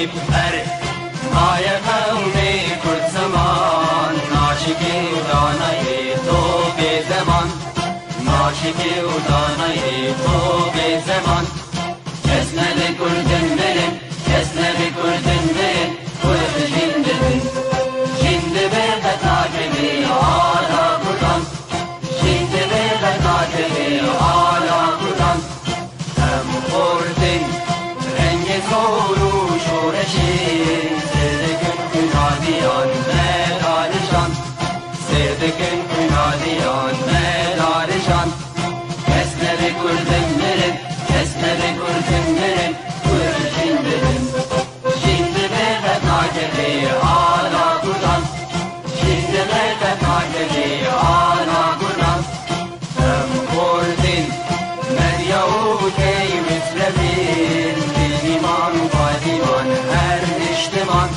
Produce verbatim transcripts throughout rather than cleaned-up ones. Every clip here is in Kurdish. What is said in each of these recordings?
Ber maye qewmê Kurd ziman, naşikî û danayê to bê zeman, naşikî û danayê to bê zeman. Kes nebe Kurdin mirin, kes nebe Kurdin mirin, Kurd jîn dibin. Jîn dibe qet nakevî ala Kurdan. Jîn dibe qet nakevî ala Kurdan. Em xortin rengê zor û şoreşê, sêr dikin kunadiyan me darijan. Sêr dikin kunadiyan me darijan. Kes nebe Kurdin mirin, kes nebe Kurdin mirin, Kurd jîn dibin. Jîn dibe qet nakevî ala Kurdan. Jîn dibe qet nakevî ala Kurdan. Em xortin medya û key mislevîn, dîniman û padiman her niştiman.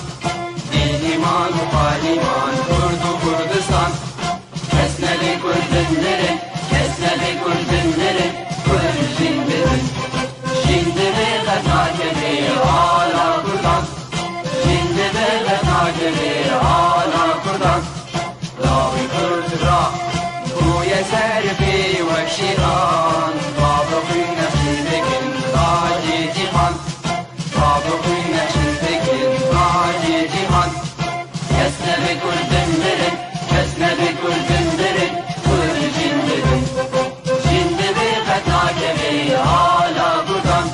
Dîniman û padiman Kurd û Kurdistan. Kes nebe Kurdin mirin, kes nebe Kurdin mirin, Kurd jîn dibin. Jîn dibe qet nakevî ala Kurdan. Jîn dibe qet nakevî ala Kurdan. Lawê Kurd ra bûye ser pê wek şîran. Bavê xwîn nexşîn dikin tacê cîhan. Bavê xwîn nexşîn dikin tacê cîhan. Kes nebe Kurdin mirin, kes nebe Kurdin mirin, Kurd jîn dibin. Jîn dibe qet nakevî ala Kurdan.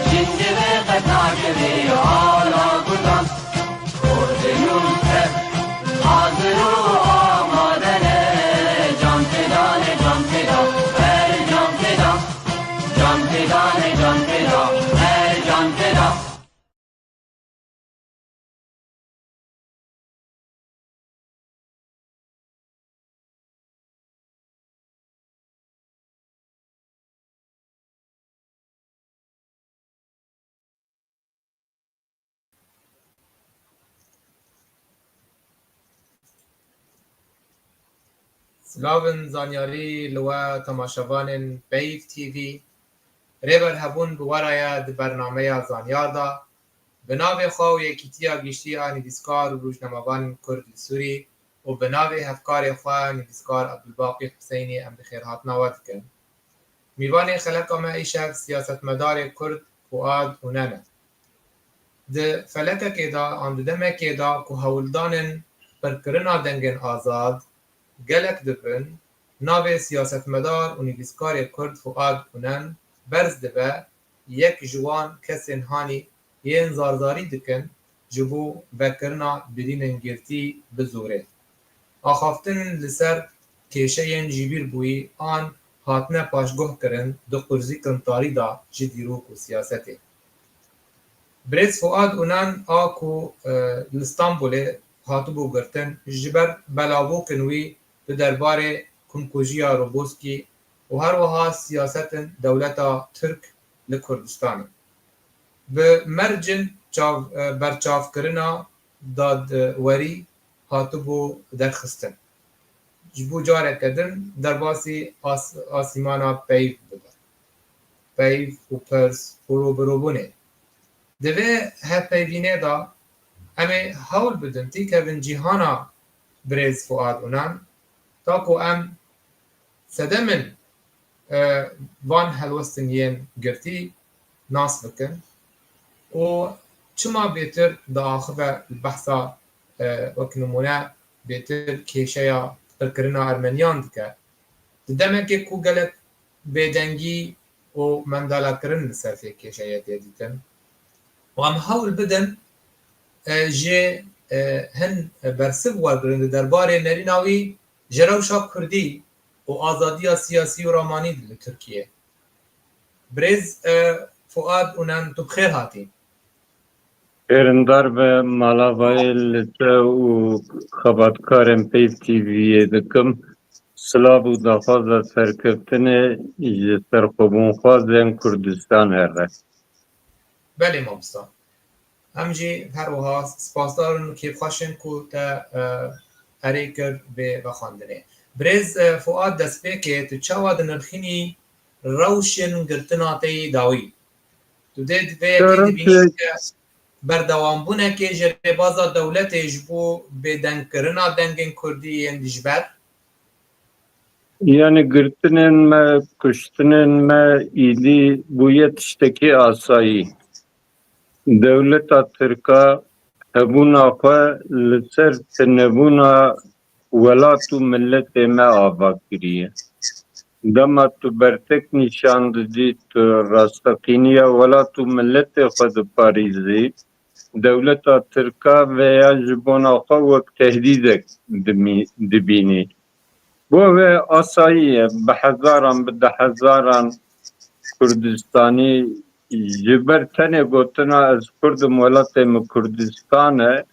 Jîn dibe qet nakevî ala Kurdan. Kurdin û Kurd hazir û amade ne. Can feda ne, can feda, her can feda. Can feda ne, can feda, her can feda. Silavin zanyarî li we temaşevanên Peyv T V. Rêber hebûn bi we re ye di bernameya Zanyar de. Bi navê xwe û Yekîtiya Giştî a Nivîskar û Rojnamevanên Kurd li Sûrî û bi navê hevkarê xwe Nivîskar Ebdulbaqî Huseynî em bi xêrhatina we dikin. Mîvanê xeleka me îşev siyasetmedarê Kurd Fuad Unen e. Di felekekê de an di demekê de ku hewldanên qirkirina dengên azad gelek dibin, navê siyasetmedar û nivîskarê Kurd Fuad Unen berz dibe, yek ji wan kesên hanî yên zarzarî dikin ji bo vekirina birînên girtî bi zorê. Axaftin li ser kêşeyên jibîrbûyî an hatine paşguhkirin di qurzîkin tarî de ji dîrok û siyasetê. Birêz Fuad Unen a ku, e, li Stenbolê hatibû girtin, ji ber belavokên wî di derbarê komkujiya Roboskî û her wiha siyasetên dewleta Tirk li Kurdistanê. Bi mercên çav-, e, berçavkirina dadwerî hatibû derxistin. Ji bo careke din derbasî as-, asîmana peyv bibe. Peyv û pirs û rûbirûbûnê. Di vê hevpeyvînê de em ê hewl bidin têkevin cîhana birêz Fuad Unen, ta ku em sedemên, e, van helwestin yên girtî nas bikin û çima bêtir diaxive li behsa, e, wek nimûne bêtir kêşeya qirkirina Ermeniyan dike. Di demekê ku gelek bêdengî û mendalakirin li ser vê kêşeyê tê dîtin. Û em hewl bidin, e, ji, e, hin bersiv wergirin di derbarê nerîna wî ji rewşa kurdî û azadiya siyasî û ramanî li Tirkiyê. Birêz, e, Fuad Unen, tu bi xêr hatî. Xêrindar be, mala vayê li te û xebatkarên Peyv T V'yê dikim. Silav û daxwaza serkeftinê ji serxwebûnxwazên Kurdistan here. Belê mamosta. Em jî her wiha spasdar in û kêfxweş in ku te, e, erê kir vê vexwendinê. Birêz, e, Fuad, destpêkê tu çawa dinirxînî rewşên girtina te yî dawî? Tu dê di vê yekê dibînî ke berdewambûnekê ji rêbaza dewletê ji bo bêdengkirina dengên kurdî yên dijber? Yani girtinên me, kuştinên me îdî bûye tiştekî asayî. Dewleta Tirka hebûna xwe li ser tinebûna welat û miletê me ava kiriye. Dema tu bertek nîşan didî, tu rasteqîniya welat û miletê xwe diparîzî, dewleta Tirka veya ji bona xwe wek tehdîdek dimî-, dibînî. Bo ve asayî ye, bi hezaran, bi dehezaran Kurdistanî ji ber tenê gotina ez Kurd im, welatê min Kurdistan e,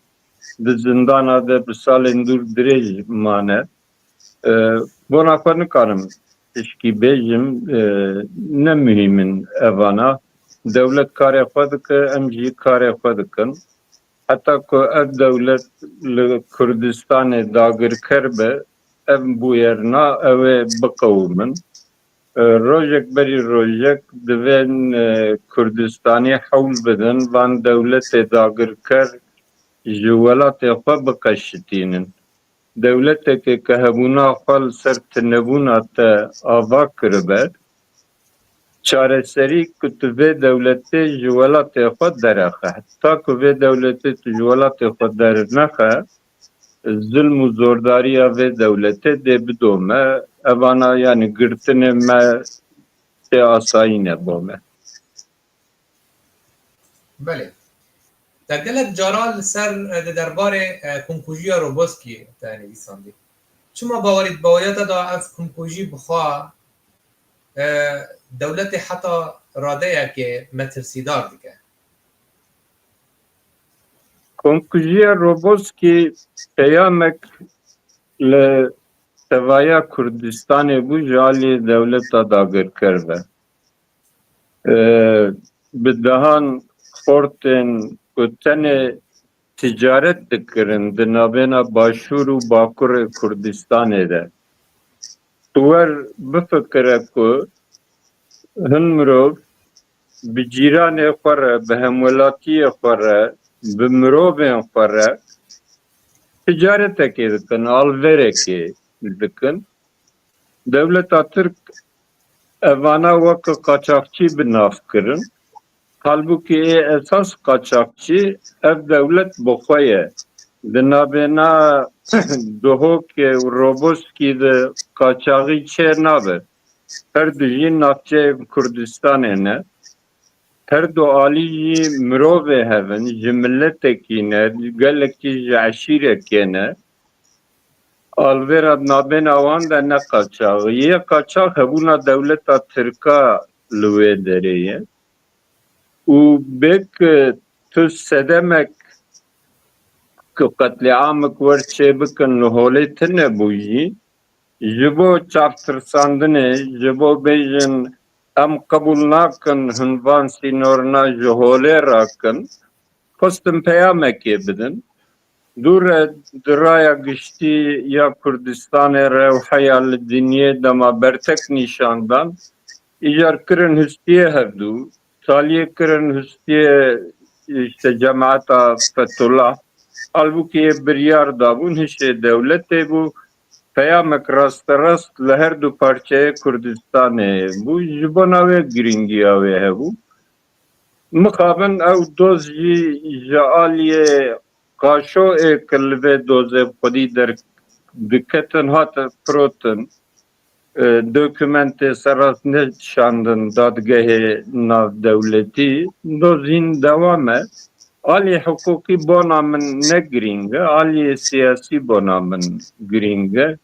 di zindana de bi salên dûr dirêj mane. E, bona xwe nikarim tişkî bêjim, e, ne muhîm in evana. Dewlet karê xwe dike, em jî karê xwe dikin. Heta ku ev dewlet li Kurdistanê dagirker be, ev bûyerna ew ê biqewimin. E, rojek berî rojek divên, e, Kurdistanî hewl bidin van dewletê dagirker ji welatê xwe biqeşitînin. Dewleteke ke hebûna xwe li ser tinebûna te ava kiribe, çareserî ku tu vê dewletê ji welatê xwe derexe. Ta ku vê dewletê tu ji welatê xwe dernexe, zilm û zordariya vê dewletê dê bidome. Evana, yani girtinê me tê asayî ne bo me. Belê. Te gelek cara li ser, e, di derbarê, e, komkujiya Roboskî te nivîsandî. Çima bawerî, baweriya te de ev komkujî bi xwe, e, dewletê heta radeyekê metirsîdar dike? Komkujiya Roboskî peyamek li tevaya Kurdistanê bû ji alî dewleta dagirker ve. E, bi dehan xortên ku tenê ticaret dikirin di navbêna Başûr û Bakurê Kurdistanê de. Tu wer bifikire ku hin mirov bi cîranê xwe re, bi hemwelatiyê xwe re, bi mirovên xwe re ticaretekê dikin, alverekê dikin. Dewleta Tirk evana weke qaçaxçî bi nav kirin. Halbûkî ê esas qaçaxçî ev dewlet bi xwe ye. Di navbêna Duhokê û Roboskî de qaçaxî çê nabe. Her du jî navçeyên Kurdistanê ne. Her du alî jî mirovê hev in, ji miletekî ne, gelekî ji eşîrekê ne. Alvêra nabêna wan de ne qaçax. Yê qaçax hebûna dewleta Tirka li wê derê ye. Û bê ku tu sedemek ku qetlîamik wer çêbikin li holê tune bû jî, ji bo çavtirsandinê, ji bo bêjin em qebûl nakin hûn van sînorina ji holê rakin, xwestin peyamekê bidin. Dû re di raya giştî ya Kurdistanê re û heya li dinyê dema bertek nîşan dan, îcar kirin hustiyê hevdû, taliyê kirin hustiyê, işte, cemaeta Fethullah. Halbûkî ê biryar dabûn hişê dewletê bû, peyamek rasterast li her du parçeyê Kurdistanê bû, ji bona wê girîngiya wê hebû. Mixabin ew doz jî ji aliyê qaşo ê ku li vê dozê xwedî derdiketin, hate firotin, e, dokumentê serrast nedişandin dadgehê navdewletî, doz hîn dewam e. Aliyê hiqûqî bona min ne girîng e, aliyê siyasî bona min girîng e.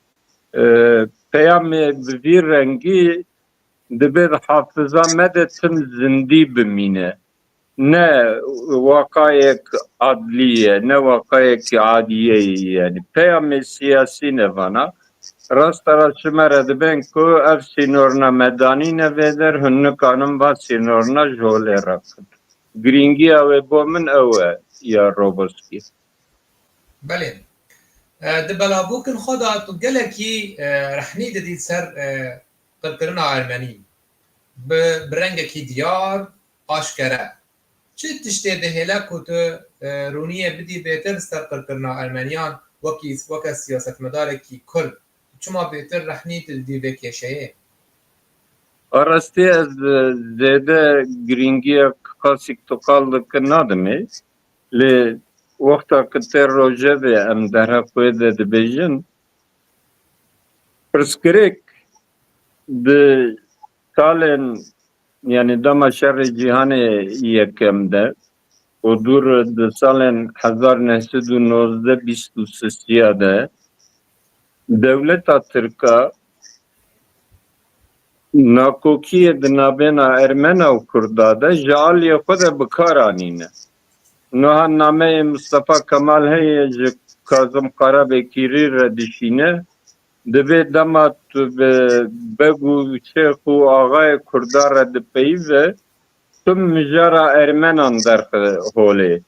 E, peyamê bi vî rengî dibe di hafiza me de tim zindî bimîne. Ne waqayek adlî ye, ne waqayekî adiyeyî ye. Yanî peyamê siyasî ne vana. Rasta rast ji me re dibên ku ev sînorna me danîne vê der, hûn nikanin va sînorna ji holê rakin. Girîngiya wê bo min ew e ya Roboskî. Belê. E, di belavbûkin xwe de tu gelekî, e, rehnî didî ser, e, qirkirina Ermenî. Bi, bi rengekî diyar, aşkere. Çi tiştê dihêle ku tu, e, rûniyê bidî bêtir li ser qirkirina Ermeniyan wekî, weke siyasetmedarekî Kurd? Çima bêtir rehnî tu didî vê kêşeyê? A rastî ez, e, zêde girîngiya qasîk tu qal dikin nadimê. Lê wexta ku tê rojevê em derheq wê de dibêjin, pirsgirêk di salên, yanî dema şerê cîhanê yekem de û dûr di salên hezar neh sed û nozdeh bîst û sisiya de dewleta Tirka nakokiyê di navbêna Ermena û Kurda de ji aliyê xwe de bi kar anîne. Niha nameyê Mustafa Kemal heye, ji Kazim Karabekirî re dişîne. Divê dema tu bi beg û şêx û axayê Kurda re dipeyive, tu mijara Ermenan derxe holê.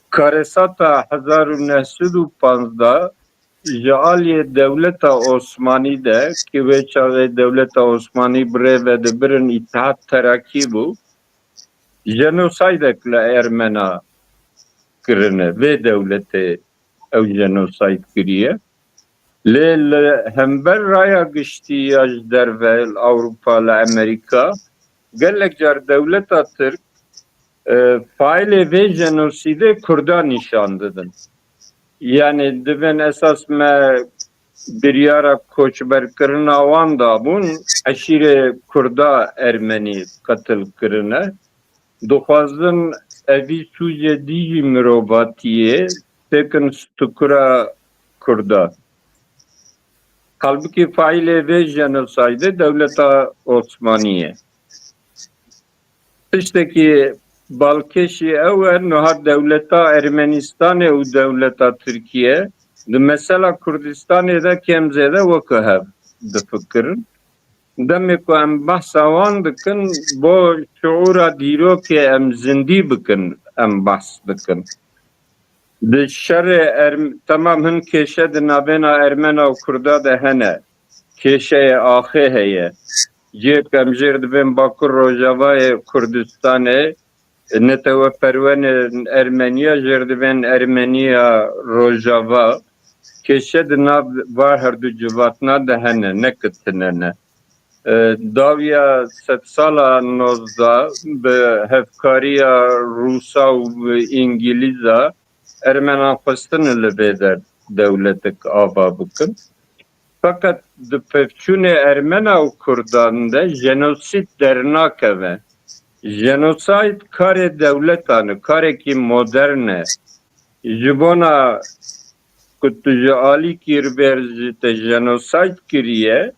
Karesata hezar û neh sed û panzdeh ji aliyê dewleta Osmanî de, ki wê çaxê dewleta Osmanî bi rê ve dibirin Îtihad Terakî bû, jenosaydek li Ermena kirine. Vê dewletê ew jenosayd kiriye. Lê li hember raya giştî ya ji derve, li Ewropa, li Amerîka, gelek car dewleta Tirk, e, faîlê vê jenosîdê Kurdan nîşan didin. Yanî divên esas me biryara koçberkirina wan dabûn, eşîrê Kurda Ermenî qetil kirine. Dixwazin evî sûcê dijî mirovatiyê têkin stikura Kurda. Halbikî faîlê vê jenosaydê dewleta Osmanî ye. Tiştekî balkêşî ew e, niha dewleta Ermenistanê û dewleta Tirkiye di mesela Kurdistanê de kêm zêde weke hev difikirin. Demê ku em behsa wan dikin, bo şiûra dîrokê em zindî bikin, em behs dikin. Di şerê Erm-, temam hin kêşe di navbêna Ermena û Kurda de hene. Kêşeyê axê heye. Cihê ku em jêr dibên Bakur Rojavayê Kurdistanê, netewe perwenên Ermeniya jêr dibên Ermeniya Rojava. Kêşe di nav va her du civatna de hene, ne ku tune ne. E, dawiya sedsala nozdeh bi hevkariya Rûsa û Îngilîza Ermenan xwestine li vê der dewletek ava bikin. Feqet di pevçûnê Ermena û Kurdan de jenosîd dernakeve. Jenosayd karê dewletan e, karekî modern e. Ji bona ku tu ji alîkî re bêr ji te jenosayd kiriye,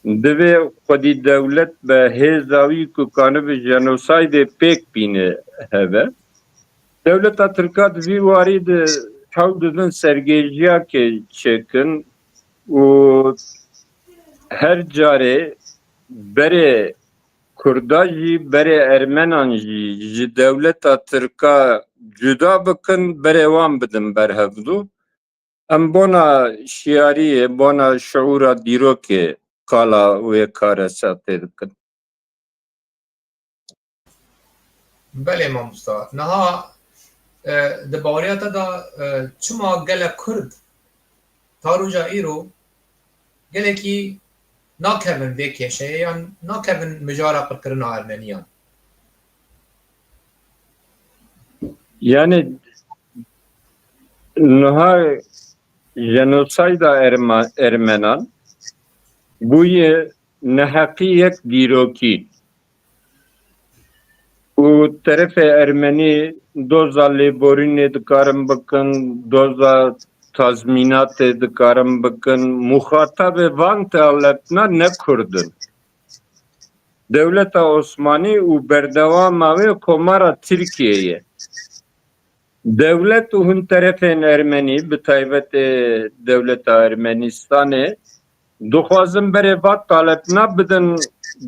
divê xwedî dewlet be hêza wî ku kanibe jenosaydê pêk bîne hebe. Dewleta Tirka di vî warî de hewl didin sergêjiyakê çêkin û her carê berê Kurda jî, berê Ermenan jî ji dewleta Tirka cuda bikin, berê wan bidin ber hevdû. Em bona şiyariyê, bona şiûra dîrokê qala wê karesatê dikin. Belê mamosta. Niha, e, di baweriya te de, e, çima gelek Kurd ta roja îro gelekî nakevin vê kêşeyê yan nakevin mijara qirkirina Ermeniyan? Yani niha jenosayda Erma-, Ermenan bûye neheqî yek dîrokî. Û terefê Ermenî doza lêborînê dikarin bikin, doza tazmînatê dikarin bikin. Muxatabê van talepna ne Kurd in. Dewleta Osmanî û berdewama wê Komara Tirkiyê ye. Dewlet û hin terefên Ermenî, bi taybet, e, dewleta Ermenistanê, dixwazin berê va talepna bidin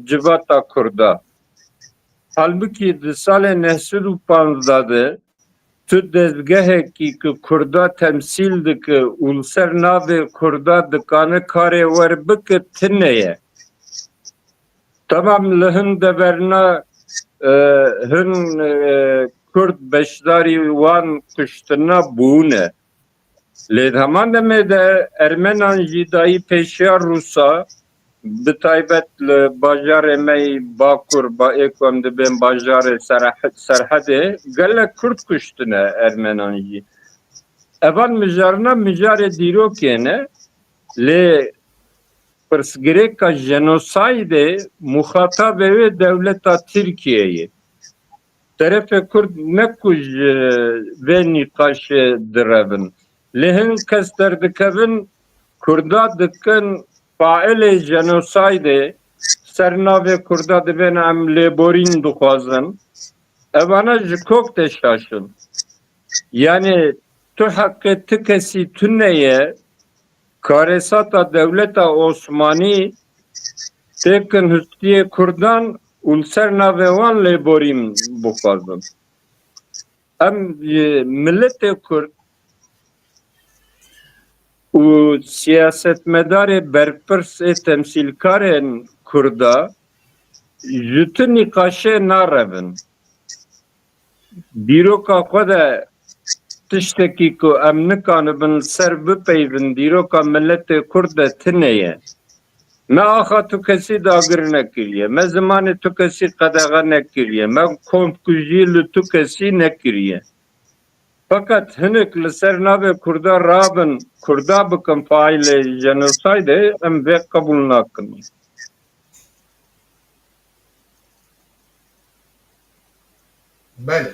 civata Kurda. Halbikî di salê neh sed û panzdeh de tu dezgehekî ku Kurda temsîl dike û li ser navê Kurda dikane karê wer bike, tune ye. Temam li hin deverna e, hin, e, Kurd beşdarî wan kuştina bûne. Lê di heman demê de Ermenan jî dayî pêşiya Rûsa, bi taybet li bajarê me yî Bakur, ba ê ku em dibên bajarê Sereh-, Serhedê, gelek Kurd kuştine Ermenan jî. Evan mijarina mijarê dîrokê ne, lê pirsgirêka jenosaydê muxatabê wê dewleta Tirkiyeyê. Terefê Kurd ne ku ji vê nîqaşê direvin. Lê hin kes derdikevin, Kurda dikin failê jenosaydê, ser navê Kurda dibên em lêborîn dixwazin. Evana ji kok de şaş in. Yanî tu heqê ti kesî tune ye, karesata dewleta Osmanî têkin hustiyê Kurdan û li ser navê wan lêborîn bixwazin. Em, e, miletê Kurd û siyasetmedarê berpirs ê temsîlkarên Kurda ji tu nîqaşê narevin. Dîroka xwe de tiştekî ku em nikanibin li ser bipeyvin dîroka miletê Kurd de tune ye. Me axa tu kesî dagir nekiriye, me zimanê tu kesî qedexe nekiriye, me komkujî li tu kesî nekiriye. Feqet hinek li ser navê Kurda rabin, Kurda bikin failê jenosaydê, em vê qebûl nakin. Belê.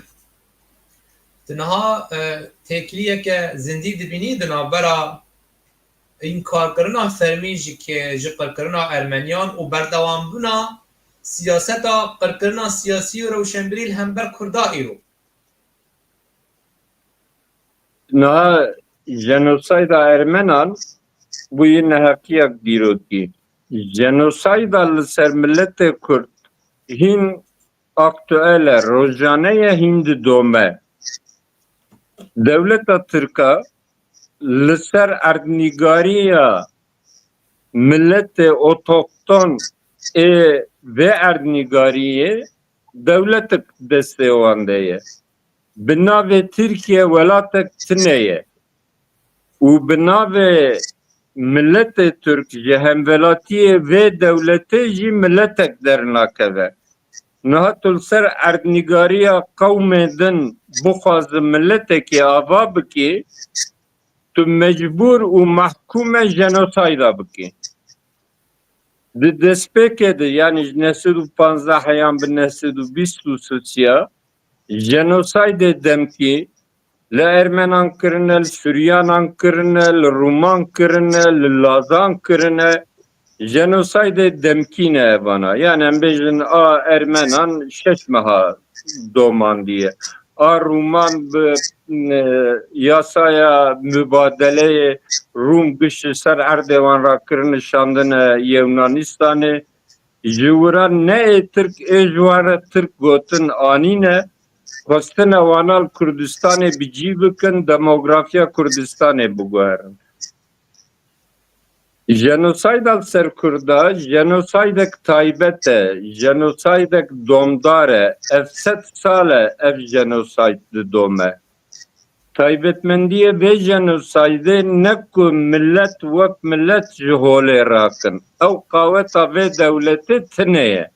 Ti niha, e, têkiliyeke zindî dibînî di navbera înkarkirina fermî ji ke-, ji qirkirina Ermeniyan û berdewambûna siyaseta qirkirina siyasî û rewşenbîrî li hember Kurda îro. Niha jenosayda Ermenan bûye neheqiyek dîrokî. Jenosayda li ser miletê Kurd hîn aktuel e, rojane ye, hîn didome. Dewleta Tirka li ser erdnîgariya miletê otoxton ê vê erdnîgariyê dewletek destê wan de ye. Bi navê Tirkiye welatek tune ye û bi navê miletê Tirk ji hemvelatiyê vê dewletê jî miletek dernakeve. Niha tu li ser erdnîgariya qewmê din bixwazi miletekê ava bikî, tu mecbûr û mehkûm e jenosayda bikî. Di destpêkê de, yanî ji neh sed û panzdeh yan bi neh sed û bîst û sisiya, jenosaydê demkî li Ermenan kirine, li Suryanan kirine, li Rûman kirine, li Lazan kirine, jenosaydê demkî ne evana. Yanî em bêjin a Ermenan şeş meha domandiye. A Rûman bi, e, yasaya mubadeleyê Rûm giş ji ser erdê wan rakirine şandine Yewnanistanê. Ji wiran ne ê Tirk ê ji wan re Tirk gotin anîne, xwestine wana li Kurdistanê bi cî bikin, demografiya Kurdistanê biguherin. Jenosayda li ser Kurda, jenosaydek taybet e, jenosaydek domdar e, ev sed sal e ev jenosayd didome. Taybetmendiyê vê jenosaydê ne ku milet wek milet ji holê rakin. Ew qaweta vê dewletê tune ye.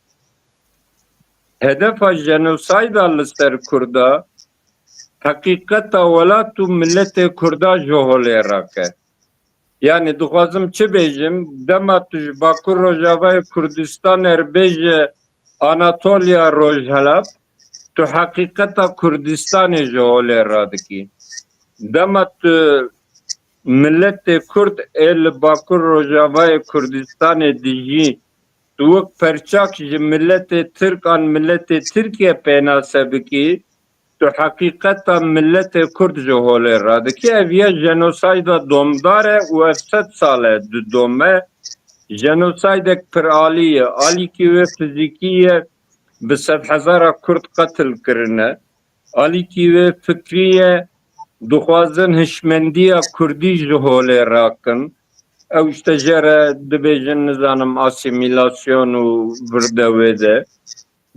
Hedefa jenosayda li ser Kurda, heqîqeta welat û miletê Kurda ji holê rake. Yanî dixwazim çi bêjim, dema tu ji Bakur Rojavayê Kurdistanê re bêje Anatoliya Rojhilat, tu heqîqeta Kurdistanê ji holê radikî. Dema tu miletê Kurd ê li Bakur Rojavayê Kurdistanê dijî, tu wek perçak ji miletê Tirk an miletê Tirkiye pênase bikî, tu heqîqeta miletê Kurd ji holê radikî. Ev ya jenosayda domdar e û ev sed sal e didome. Jenosaydek piralî ye. Alîkî wê fizîkî ye, bi sedhezara Kurd qetil kirine. Alîkî wê fikrî ye, dixwazin hişmendiya Kurdî ji holê rakin. Ew işte jê re dibêjin, nizanim, asîmîlasyon û vir de wê de.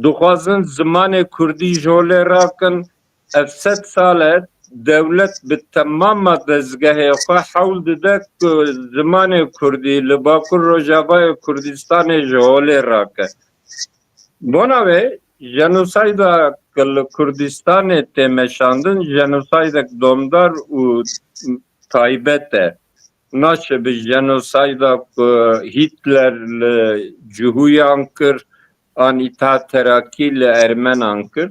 dixwazin zimanê kurdî ji holê rakin. Ev sed sal e dewlet bi temama dezgehê xwe hewl dide ku zimanê kurdî li Bakur Rojavayê Kurdistanê ji holê rake. Bona wê, jenosayda ku li Kurdistanê tê meşandin, jenosaydek domdar û taybet e. Naşe bi jenosayda ku Hitler li Cihûyan kir, an Îttihat Terakî li Ermenan kir.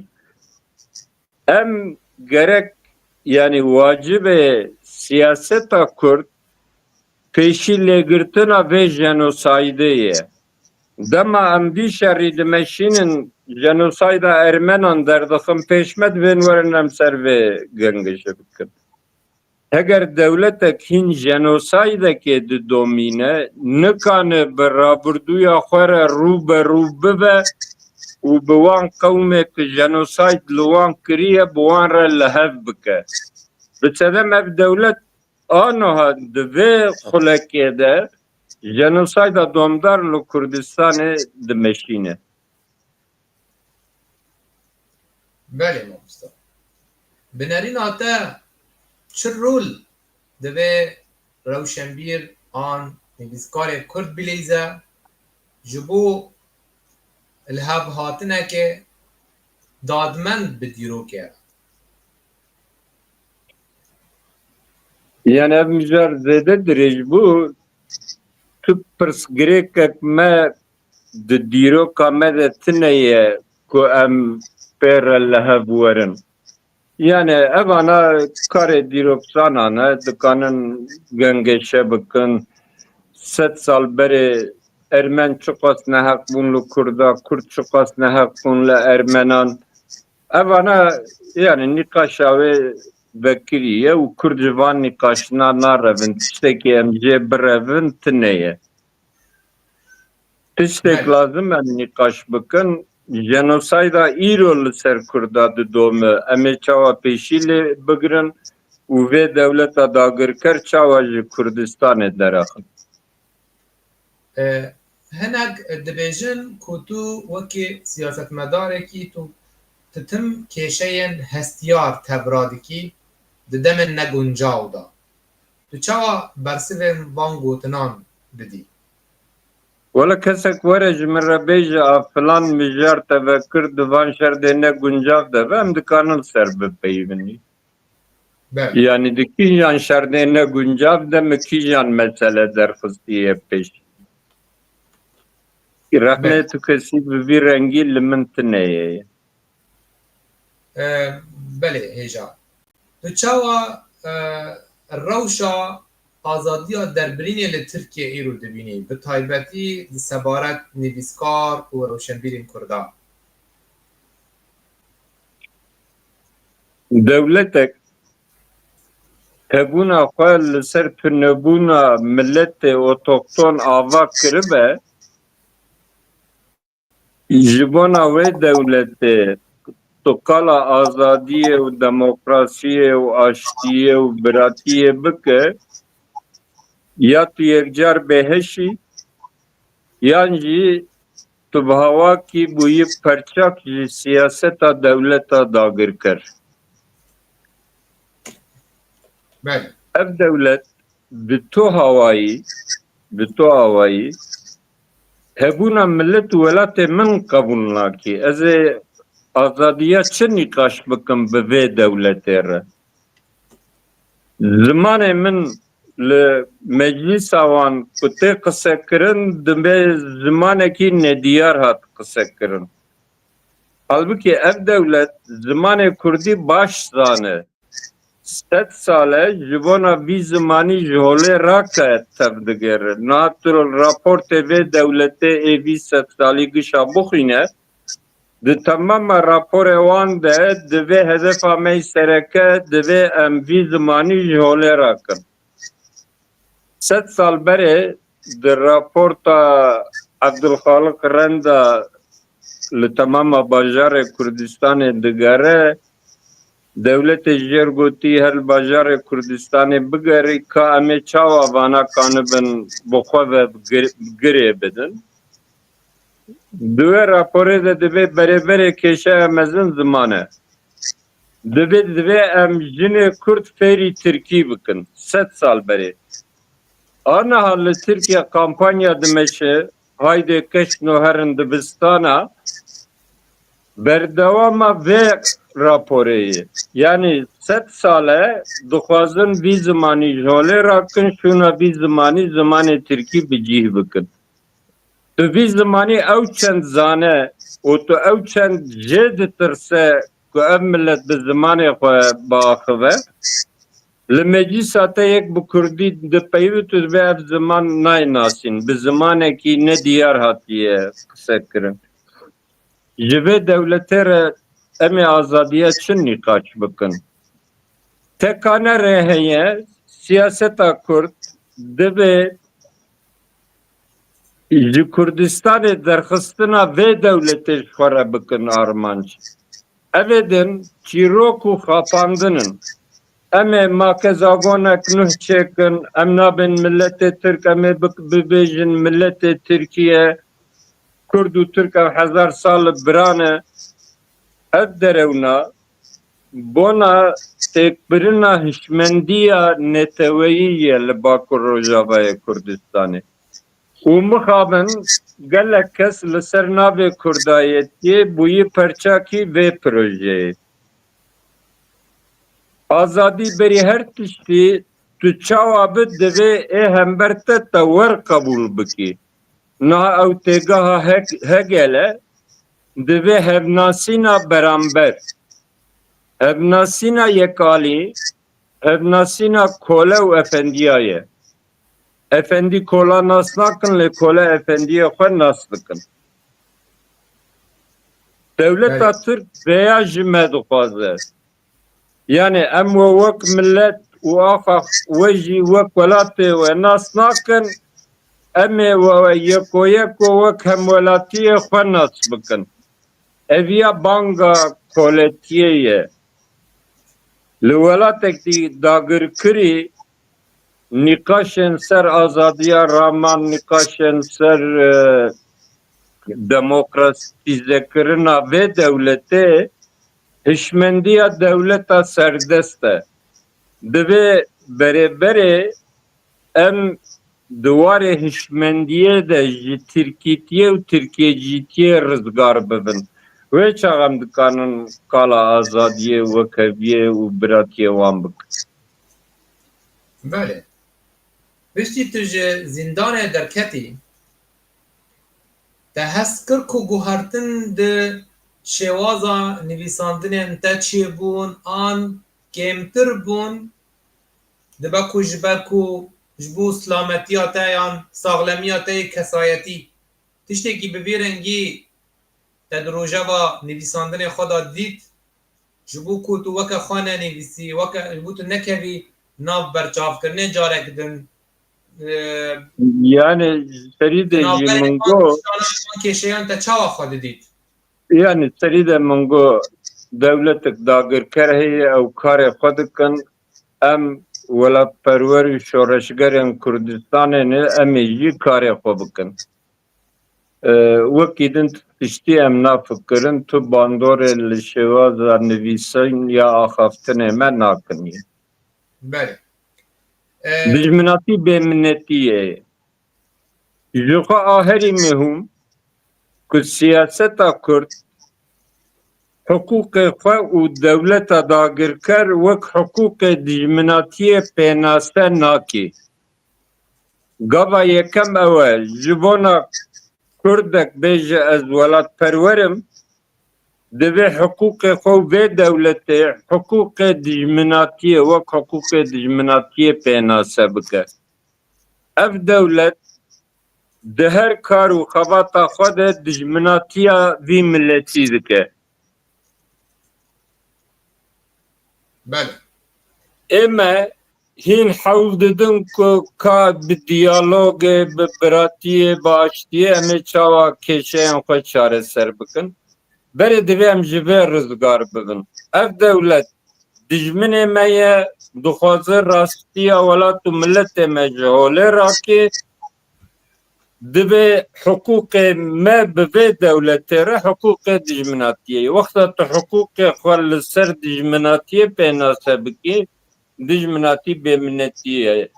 Em gerek, yanî wacibê siyaseta Kurd pêşî lêgirtina vê jenosaydê ye. Dema em vî şerî dimeşînin, jenosayda Ermenan derdixin pêşmet, bên werin em ser vê gengişe bikin. Heger dewletek hîn jenosaydekê didomîne, nikane bi rabirdûya xwe re rû be rû bibe û bi wan qewmê ku jenosayd li wan kiriye, bi wan re li hev bike. Bi sedem ev dewlet aniha di vê xulekê de jenosayda domdar li Kurdistanê dimeşîne. Belê mamosta. Bi nerîna te çi rol divê rewşenbîr an nivîskarê Kurd bileyze ji bo lihevhatineke dadmend bi dîrokê? Yani ev mijar zêde dirêj bû. Tu pirsgirêkek me di dîroka me de tune ye ku em pê re li hev werin. Yani evana karê dîrokzanan e, dikanin gengeşe bikin. Sed sal berê Ermen çiqas neheq bûn li Kurda, Kurd çiqas neheq bûn li Ermenan. Evana yani nîqaşa wê vekirî ye û Kurd ji van nîqaşina narevin. Tiştekî em jê birevin tune ye. Tiştek lazim em nîqaş bikin. Jenosayda îro li ser Kurda didome. Em ê çawa pêşî lê bigirin û vê dewleta dagirker çawa ji Kurdistanê derexin? Hinek dibêjin ku tu wekî siyasetmedarekî tu, tu tim kêşeyên hestiyar tevra dikî di demên neguncaw de. Tu çawa bersivên van gotinan didî? Wele kesek were ji min re bêje a filan mijar te vekir di van şerdê neguncav de be, em dikanin ser bipeyivin. Yanî di kîjan şerdê neguncav de min kîjan mesele derxistiye pêş? Rexnê tu kesî bi vî rengî li min tune ye. Belê hêja. Tu çawa rewşa azadiya derbirînê li Tirkiyê îro dibînî, bi taybetî di sebaret nivîskar û rewşenbîrên Kurdan? Dewletek hebûna xwe li ser tunebûna miletê otoxton ava kiribe, ji bona wê dewletê tu qala azadiyê û demokrasiyê û aştiyê û biratiyê bike, ya tu yekcar bêheşî, yan jî tu bi hawakî bûyî perçak ji siyaseta dewleta dagirker. Ev dewlet bi tu hawayî, bi tu awayî hebûna milet û welatê min qebûl nakî. Ez ê azadiya çi nîqaş bikim bi vê dewletê re? Zimanê min li meclîsa wan ku tê qisekirin, dibe zimanekî nediyar hat qisekirin. Halbûkî ev dewlet zimanê kurdî baş zane. Sed sal e ji bona vî zimanî ji holê rake tevdigere. Niha tu raportê vê dewletê ê vî sedsalî gişa bixwîne, di temama raporê wan de divê hedefa me yî sereke divê em vî zimanî ji holê rakin. Sed sal berê di raporta Evdilxaliq Renda li temama bajarê Kurdistanê digere, dewletê jêr gotî her li bajarê Kurdistanê bigerî ka em ê çawa vana kanibin bi xwe ve gir-, girê bidin. Di wê raporê de divê berêberê kêşeya mezin ziman e. Divê, divê em jinê Kurd fêrî Tirkî bikin. Sed sal berê. Aniha li Tirkiye kampanya dimeşe, haydê keşno herin dibistana, berdewama vê raporê ye. Yanî sed sal e dixwazin vî zimanî ji holê rakin, şûna vî zimanî, zimanê Tirkî bi cîh bikin. Tu vî zimanî ew çend zane û tu ew çend jê ditirse ku ev millet bi zimanê xwe biaxive, li meclîsa te yek bi kurdî dipeyive, tu dibê ev ziman nayê nasîn, bi zimanekî nediyar hatiye qisekirin. Ji vê dewletê re em ê azadiya çi nîqaş bikin? Tekane rê heye, siyaseta Kurd divê ji Kurdistanê derxistina vê dewletê ji xwe re bikin armanc. Evê din çîrok û xapandin in. Em ê makezagonek nuh çêkin, em nabên miletê Tirk, em ê bik-, bibêjin miletê Tirkiye, Kurd û Tirk ev hezar sal biran e. Ev derewna bona têkbirina hişmendiya neteweyî ye li Bakur Rojavayê Kurdistanê. Û mixabin gelek kes li ser navê Kurdayetiyê bûyî perçakî vê projeyê. Azadî berî her tiştî, tu çawa bi divê ê hember te te wer qebûl bikî. Niha ew têgeha Heg-, Hegel e, divê hevnasîna beramber, hevnasîna yekalî, hevnasîna kole û efendiya ye. Efendî kola nas nakin, lê kole efendiyê xwe nas dikin. Dewleta Belê. Tirk vêya ji me dixwaze. Yani em we wek millet û axa we jî wek welatê we nas nakin, em ê we yeko yeko wek hemwelatiyê xwe nas bikin. Eviya banga koletiyê ye. Li welatekî dagirkirî nîqaşên ser azadiya raman, nîqaşên ser, e, demokratîzekirina vê dewletê, hişmendiya dewleta serdest e. Divê berêberê em di warê hişmendiyê de ji tirkîtiyê û tirkiyecîtiyê rizgar bibin. Wê çax em dikanin qala azadiyê, wekheviyê û biratiyê wan bikin. Belê. Piştî tu ji zîndanê derketî, te hest kir ku guhertin di şêwaza nivîsandinên te çêbûn an kêmtir bûn, dibe ku ji ber ku ji bo silametiya te yan saxlemiya te yê kesayetî tiştekî bi vî rengî te di rojeva nivîsandinê xwe de dît, ji bo ku tu weke xwe nenivîsî, weke ji bo tu nekevî nav berçavkirinê carek din, e, Yani serî de jî navberê min wan got, tiştana, wan kêşeyan te çawa xwe didît? Yani serî de min got, dewletek dagirker heye, ew karê xwe dikin. Em welatperwer û şoreşgerên Kurdistanê ne, em ê jî karê xwe bikin. E, wekî din tiştî em nafikirin, tu bandorê li şêwaza nivîsîn ya axaftinê me nakinî. Belê. E, Dijminatî bêminetî ye. Ji xwe a herî muhîm ku siyaseta Kurd hiqûqê xwe û dewleta dagirker wek hiqûqê dijminatiyê pênase nake. Gava yekem ew e, ji bona Kurdek bêje ez welatperwer im, divê hiqûqê xwe û vê dewletê hiqûqê dijminatiyê wek hiqûqê dijminatiyê pênase bike. Ev dewlet di her kar û xebata xwe de dijminatiya vî miletî dike. Belê. Ê me hîn hewl didin ku ka bi diyalogê, bi biratiyê, bi aştiyê em ê çawa kêşeyên xwe çareser bikin. Berê divê em ji vê rizgar bibin. Ev dewlet dijminê me ye, dixwaze rastiya welat û miletê me ji holê rake. Divê hiqûqê me bi vê dewletê re hiqûqê dijminatiyê ye. Wexta tu hiqûqê xwe li ser dijminatiyê pênase bikî, dijminatî bêminetî ye.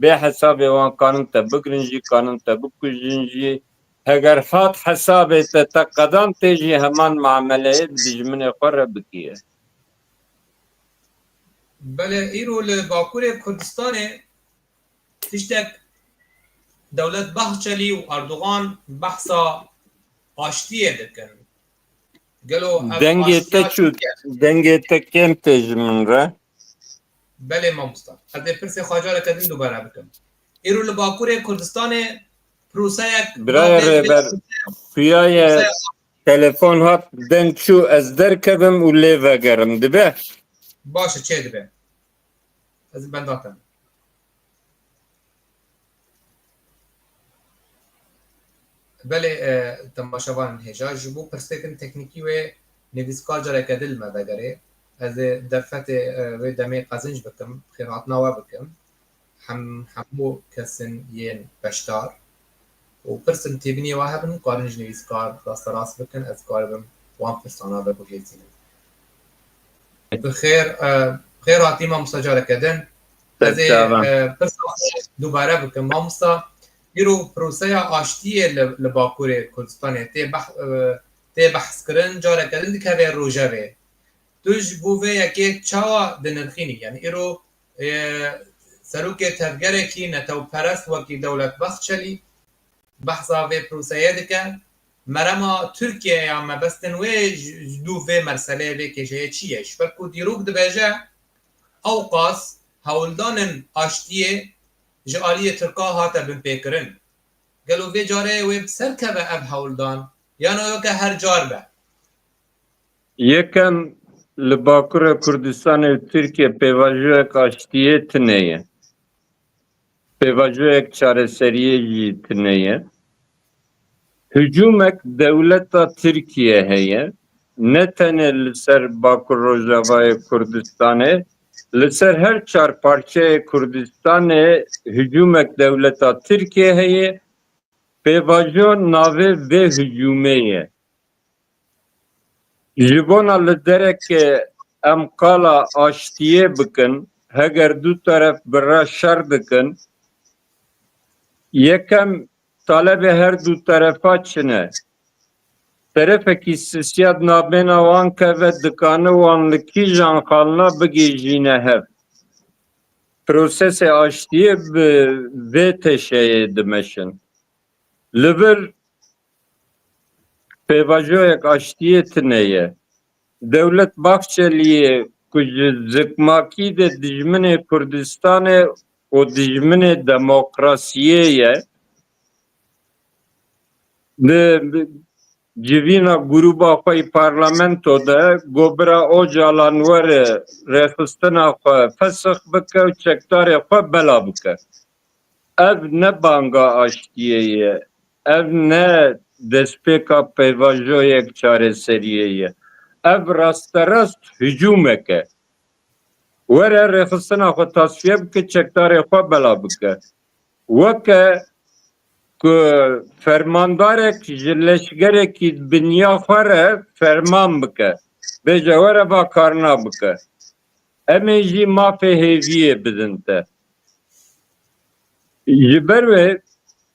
Bê hesabê wan kanin te bigirin jî, kanin te bikujin jî. Heger hat hesabê te, te qedan tê jî heman muameleyê bi dijminê xwe re bikî. Belê, îro li Bakurê Kurdistanê tiştek Dewlet Bahçelî û Erdogan behsa aştiyê dikin. Gelo ev Dengê aştiya te çû, dengê te kêm tê ji min re. Belê mamosta. Ez ê pirsê xwe careke din dubare bikim. Îro li Bakurê Kurdistanê proseyek Birayê navê Rêber, xuyaye telefon hat, deng çû, ez derkevim û lê vegerim, dibe? Baş e, çê dibe. Ez benda te. Belê, e, temaşevanên hêja, ji bo pirsêkin teknîkî wê nivîskar careke din li me vegerê. Ez ê derfetê, e, wê demê qezinc bikim, xêrhatina we bikim. Hem, hemû kesin yên beşdar û pirsên têbiniyê we hebin, karin ji nivîskar rasterast bikin, ez karibim wan pirsana veguhêzînim. Bi xêr, e, xêr hatî mamosta careke din. Ez ê, Serçavan. e, pirsa xwe dubare bikim. Mamosta, îro proseya aştiyê li, li Bakurê Kurdistanê tê beh-, e, tê behskirin, careke din dikeve rojevê. Tu ji bo vê yekê çawa dinirxînî? Yani îro, e, serokê tevgerekî netewperest wekî Dewlet Bahçelî behsa vê proseyê dike. Merema Tirkiye ya mebestin wê ji, ji dû vê merseleyê, vê kêşeyê çi ye? Ji ber ku dîrok dibêje, ewqas hewldanên aştiyê ji aliyê Tirka hate binpêkirin. Gelo vê carê wê bi ser keve ev hewldan? Yan weke her car be? Yekem, li Bakurê Kurdistanê û Tirkiye pêvajoyek aştiyê tune ye. Pêvajoyek çareseriyê jî tune ye. Hicûmek dewleta Tirkiye heye. Ne tenê li ser Bakur Rojavayê Kurdistanê, li ser her çar parçeyê Kurdistanê hicûmek dewleta Tirkiye heye. Pêvajo navê vê hicûmê ye. Ji bona li dereke em qala aştiyê bikin, heger du teref bi re şer dikin, yekem talebê her du terefa çi ne? Terefekî sisya di navbêna wan keve, dikane wan li kîjan xalina bigihîjîne hev. Prosesê aştiyê bi vê teşeyê dimeşin. Li vir pêvajoyek aştiyê tune ye. Dewlet Bahçeliyê ku ji zikmakî de dijminê Kurdistanê û dijminê demokrasiyê ye, di civîna grûba xwe yî parlamento de got bira Ocalan were rêxistina xwe fesix bike û çekdarê xwe bela bike. Ev ne banga aştiyê ye. Ev ne destpêka pêvajoyek çareseriyê ye. Ev rasterast hicûmek e. Were rêxistina xwe tasfiye bike, çekdarê xwe bela bike. Weke ku fermandarek ji leşgerekî bi niya xwe re ferman bike, bêje were va karina bike. Em ê jî mafê hêviyê bidin te. Ji ber wê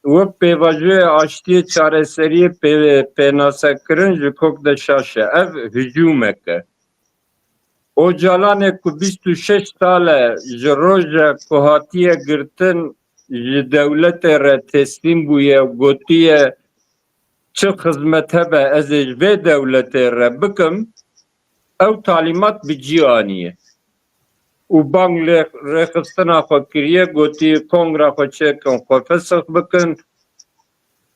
wek pêvajoyê aştiyê çareseriyê pê-, pênasekirin ji kok de şaş e. Ev hicûmek e. Ocalanê ku bîst û şeş sal e ji roja ku hatiye girtin ji dewletê re teslîm bûye û gotiye, çi xizmet hebe ez ê ji vê dewletê re bikim, ew talîmat bi cî aniye. Û bang lê rêxistina xwe kiriye, gotiye kongra xwe çêkin, xwe fesix bikin.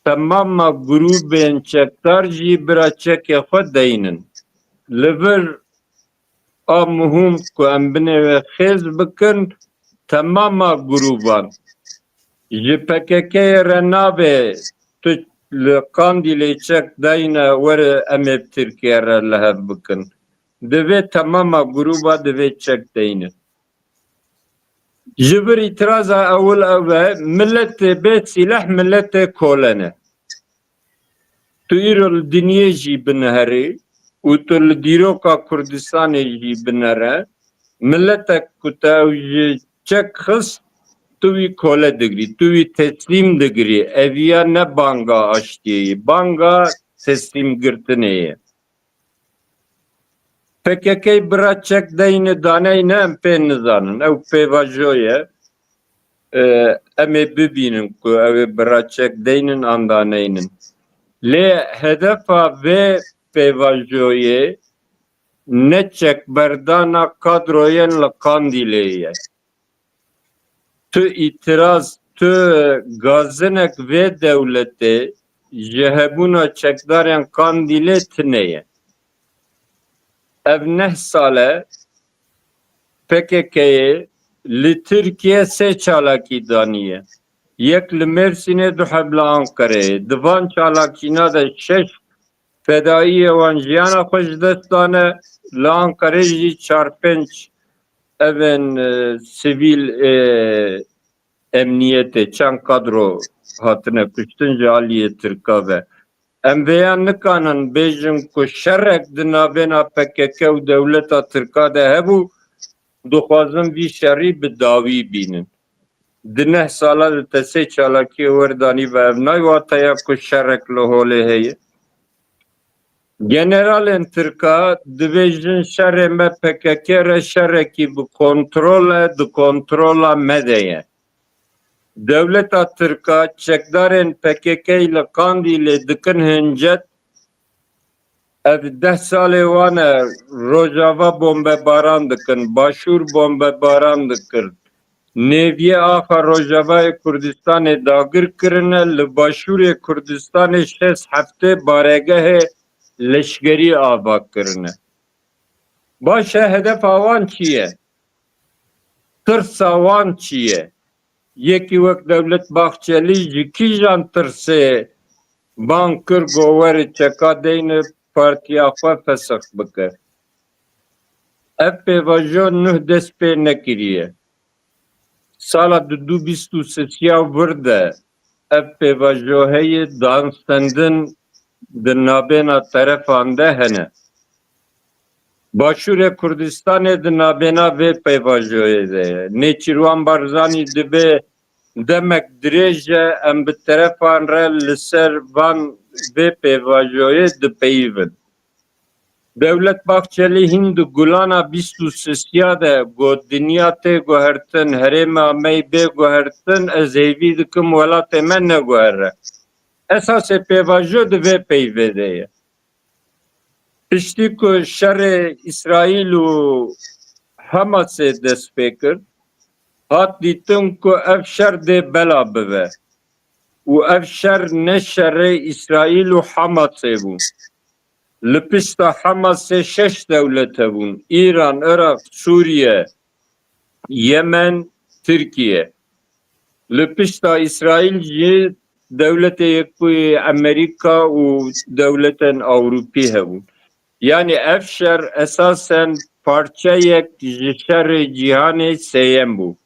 Temama grûbên çekdar jî bira çekê xwe deynin. Li vir a muhim ku em binê wê xêz bikin, temama grûban. Ji P K K'yê re nabe tu li Qandîlê çek dayne were em ê bi Tirkiye re li hev bikin. Divê temama grûba divê çek deyne. Ji vir îtiraza ewil ew e, miletê bê sîleh miletê kole ne. Tu îro li dinyê jî biniherî û tu li dîroka Kurdistanê jî binere, miletek ku te ew ji çek xist, tu wî kole digirî, tu wî teslîm digirî. Eviya ne banga aştiyê ye, banga teslîmgirtinê ye. P K K bira çek deyne daneyne em pê nizanin. Ew pêvajo ye. E, em ê bibînin ku ew ê bira çek deynin an daneynin. Lê hedefa vê pêvajoyê ne çekberdana kadroyên li Qandîlê ye. Tu îtiraz, tu gazinek vê dewletê ji hebûna çekdarên Qandîlê tune ye. Ev neh sal e P K K'yê li Tirkiye sê çalakî daniye. Yek li Mêrsînê, du heb li Anqereyê. Di van çalakîna de şeş fedayiyê wan jiyana xwe ji dest dane. Li Anqerê jî çar pênc evên, e, sivîl, e, emniyetê, çend kadro hatine kuştin ji aliyê Tirka ve. Em vêya nikanin bêjin ku şerek di navêna P K K û dewleta Tirka de hebû, dixwazin vî şerî bi dawî bînin. Di neh sala de te sê çalakiyê wer danî ve, ev nayê wateya ku şerek li holê heye. Generalên Tirka dibêjin şerê me P K K re şerekî bi kontrol e, di kontrola me de ye. Dewleta Tirka çekdarên P K K li Qandîlê dikin hincet. Ev deh salê wan e Rojava bombebaran dikin, Başûr bombebaran dikin. Nêviyê axa Rojavayê Kurdistanê dagir kirine, li Başûrê Kurdistanê şêst heftê baregehê leşkerî ava kirine. Baş e, hedefa wan çi ye? Tirsa wan çi ye? Yekî wek Dewlet Bahçelî ji kîjan tirsê bang kir, go were çeka deyne partiya xwe fesix bike? Ev pêvajo nuh dest pê nekiriye. Sala du du bîst û sisiya vir de ev pêvajo heye, danstendin di nabêna terefan de hene. Başûrê Kurdistanê di nabêna vê pêvajoyê de ye. Nêçîrwan Barzanî dibê demek dirêj e, em bi terefan re li ser van vê pêvajoyê dipeyivin. Dewlet Bahçelî hîn di gulana bîst û sisiya de got, dinya tê guhertin, herêma me yê bê guhertin, ez hêvî dikim welatê me neguhere. Esasê pêvajo di vê peyvê de ye. Piştî ku şerê Îsraîl û Hamasê dest pê kir, hat dîtin ku ev şer dê bela bibe û ev şer ne şerê Îsraîl û Hamasê bû. Li pişta Hamasê şeş dewlet hebûn: Îran, Iraq, Sûriye, Yemen, Tirkiye. Li pişta Îsraîl jî Dewletê Yekbûyî Amerîka û dewletên Ewropî hebûn. Yanî ev şer esasen parçeyek ji şerê cîhanê sêyem bû.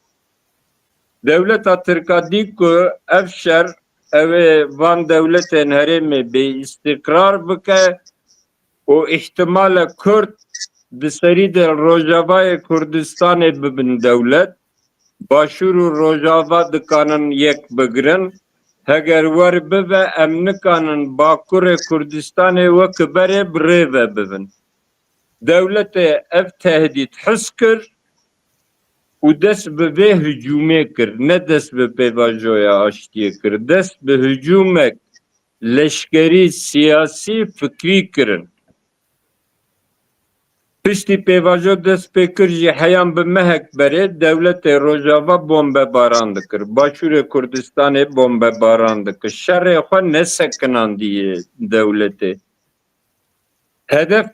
Dewleta Tirka dî ku ev şer ew ê van dewletên herêmê bêîstîqrar bike û îhtimal e Kurd di serî de Rojavayê Kurdistanê bibin dewlet, Başûr û Rojava dikanin yek bigirin. Heger wer bibe, em nikanin Bakurê Kurdistanê wek berê bi rê ve bibin. Dewletê ev tehdît his kir û dest bi vê hicûmê kir. Ne dest bi pêvajoya aştiyê kir. Dest bi hicûmek leşkerî, siyasî, fikrî kirin. Piştî pêvajo dest pê kir jî heyan bi mehek berê dewletê Rojava bombebaran dikir. Başûrê Kurdistanê bombebaran dikir. Şerê xwe nesekinandiye dewletê. Hedef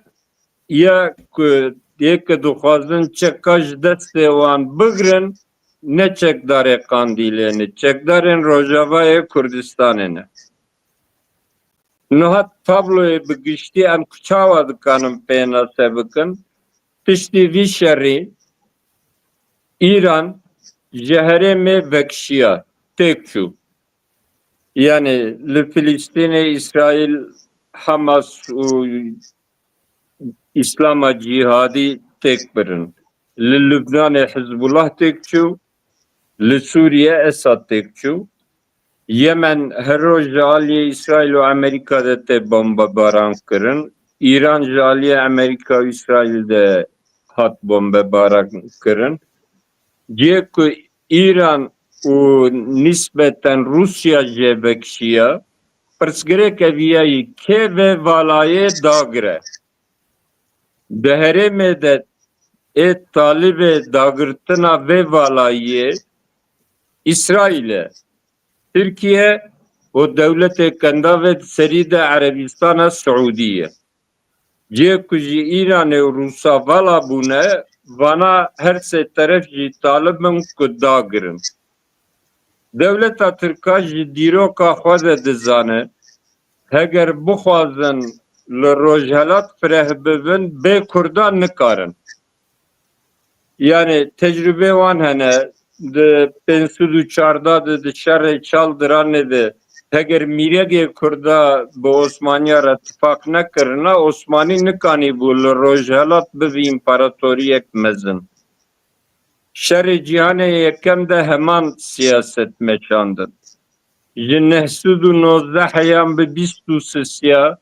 ya ku yê ku dixwazin çeka ji destê wan bigirin, ne çekdarê Qandîlê ne, çekdarên Rojavayê Kurdistanê ne. Niha tabloyê bi giştî em ku çawa dikanin pênase bikin? Piştî vî şerî Îran ji herêmê vekişiya, têk çû. Yani li Filistînê Îsraîl, Hamas û Îslama Cîhadî têk birin. Li Lubnanê Hizbullah têk çû, li Sûriye Esad têk çû. Yemen her roj ji aliyê Îsraîl û Amerîka de tê bombebaran kirin. Îran ji aliyê Amerîka û Îsraîl de hat bombebaran kirin. Cihê ku Îran û nisbeten Rûsya jê vekişiya, pirsgirêk ev ya yî, kê vê valayê dagire? Di herêmê de ê talibê dagirtina vê valayiyê Îsraîl e, Tirkiye û dewletê kendav ê di serî de Erebîstana Siûdî ye. Cihê ku ji Îranê û Rûsa vala bûne, vana her sê teref jî talib in ku dagirin. Dewleta Tirka ji dîroka xwe de dizane, heger bixwazin li Rojhelat fireh bibin, bê Kurdan nikarin. Yani tecrübê wan hene, di pênc sed û çardeh de di şerê Çaldiranê de heger mîregê Kurda bi Osmaniya re tifaq nekirina, Osmanî nikanîbû li Rojhelat bibe împaratoriyek mezin. Şerê Cîhanê Yekem de heman siyaset meşandin. Ji neh sed û nozdeh heyan bi bîst û sisiya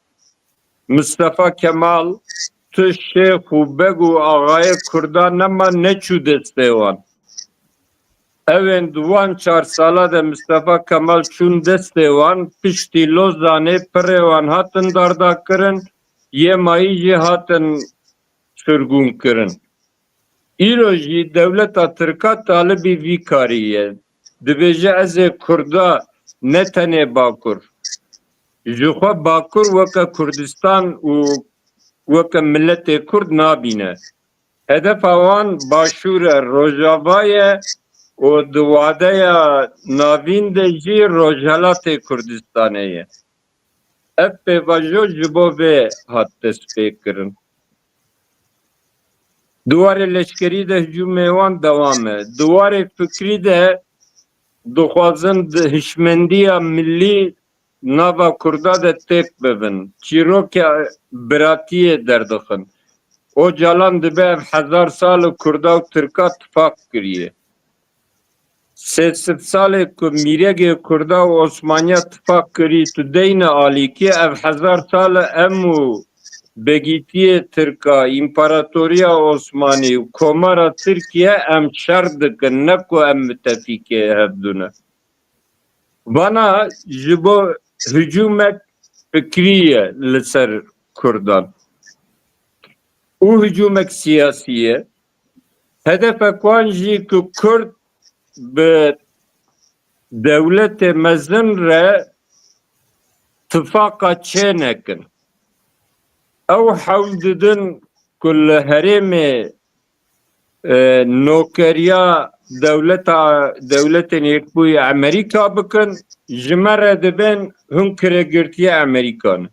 Mistefa Kemal tu şêx û beg û axayê Kurdan nema neçû destê wan. Ewên di wan çar sala de Mistefa Kemal çûn destê wan, piştî Lozanê pirê wan hatin dardakirin, yê mayî jî hatin sirgûnkirin. Îro jî dewleta Tirka talibî vî karî ye. Dibêje, ez ê Kurda, ne tenê Bakur. Ji xwe Bakur weke Kurdistan û weke miletê Kurd nabîne. Hedefa wan Başûr e, Rojava ye û di wadeya navîn de jî Rojhelatê Kurdistanê ye. Ev pêvajo ji bo vê hat destpêkirin. Di warê leşkerî de hicûmê wan dewam e. Di warê fikrî de dixwazin di hişmendiya milî nava Kurda de têk bibin. Çîroka biratiyê derdixin. Ocalan dibe ev hezar sal û Kurda û Tirka tifaq kiriye. Sê sed salê ku mîregê Kurda û Osmaniya tifaq kirî, tu deyne alîkî, ev hezar sal e em û begîtiyê Tirka, împaratoriya Osmanî û komara Tirkiye em şer dikin, ne ku em mitefîkê hevdû ne. Vana ji bo hicûmek fikrî ye li ser Kurdan û hicûmek siyasî ye. Hedefek wan jî ku Kurd bi dewletê mezin re tifaqa çê nekin. Ew hewl didin ku li herêmê, e, nokeriya dewleta, Dewletên Yekbûyî Amerîka bikin, ji me re dibên hûn kirêgirtiye Amerîka ne.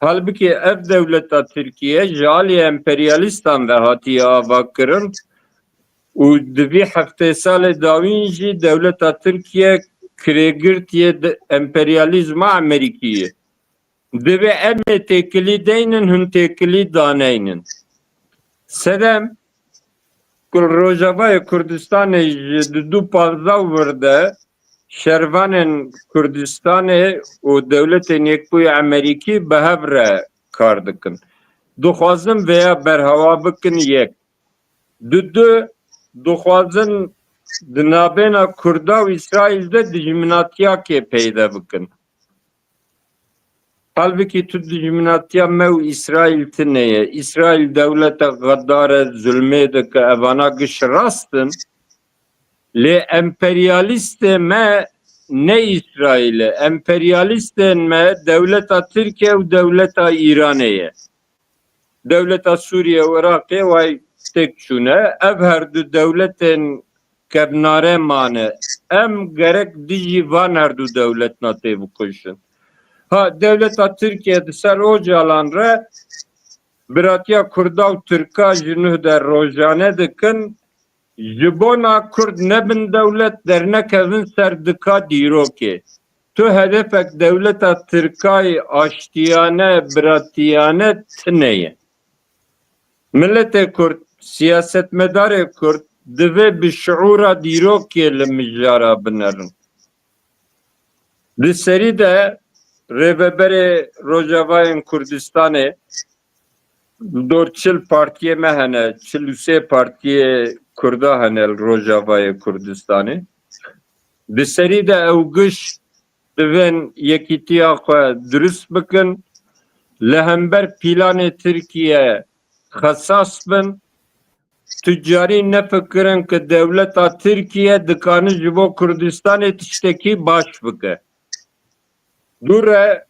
Halbikî ev dewleta Tirkiye ji alî emperyalîstan ve hatiye avakirin û di vî heftê salê dawîn jî dewleta Tirkiye kirêgirtiye di emperyalîzma Amerîkî ye. Divê em ê têkilî deynin, hûn têkilî daneynin. Sedem ku li Rojavayê Kurdistanê ji di du panzdeh wir de şervanên Kurdistanê û Dewletên Yekbûyî Amerîkî bi hev re kar dikin. Dixwazin vêya berhewa bikin, yek. Di du, dixwazin di navbêna Kurda û Îsraîl de dijminatiyakê peyde bikin. Halbikî tu dijminatiya me û Îsraîl tune ye. Îsraîl dewleta xedar e, zulmê dike, evana giş rast in. Lê emperyalîstê me ne Îsraîl e. Emperyalîstên me dewleta Tirkiye û dewleta Îranê ye. Dewleta Sûriye û Iraqê way têk çûne. Ev her du dewletên kevnare mane. Em gerek dijî van her du dewletna têbikoşin. Ha, dewleta Tirkiye di ser Ocalan re biratiya Kurda û Tirka ji nuh de rojane dikin. Ji bona Kurd nebin dewlet, dernekevin ser dika dîrokê. Tu hedefek dewleta Tirkayê aştiyane, biratiyane tine ye. Miletê Kurd, siyasetmedarê Kurd divê bi şiûra dîrokê li mijara binerin. Di serî de rêveberê Rojavayên Kurdistanê, dor çil partiyê me hene, çil û sê partiyê Kurda hene li Rojavayê Kurdistanê. Di serî de ew giş divên yekîtiya xwe dirust bikin, li hember pîlanê Tirkiye xesas bin, tu carî nefikirin ku dewleta Tirkiye dikane ji bo Kurdistanê tiştekî baş bike. Dû re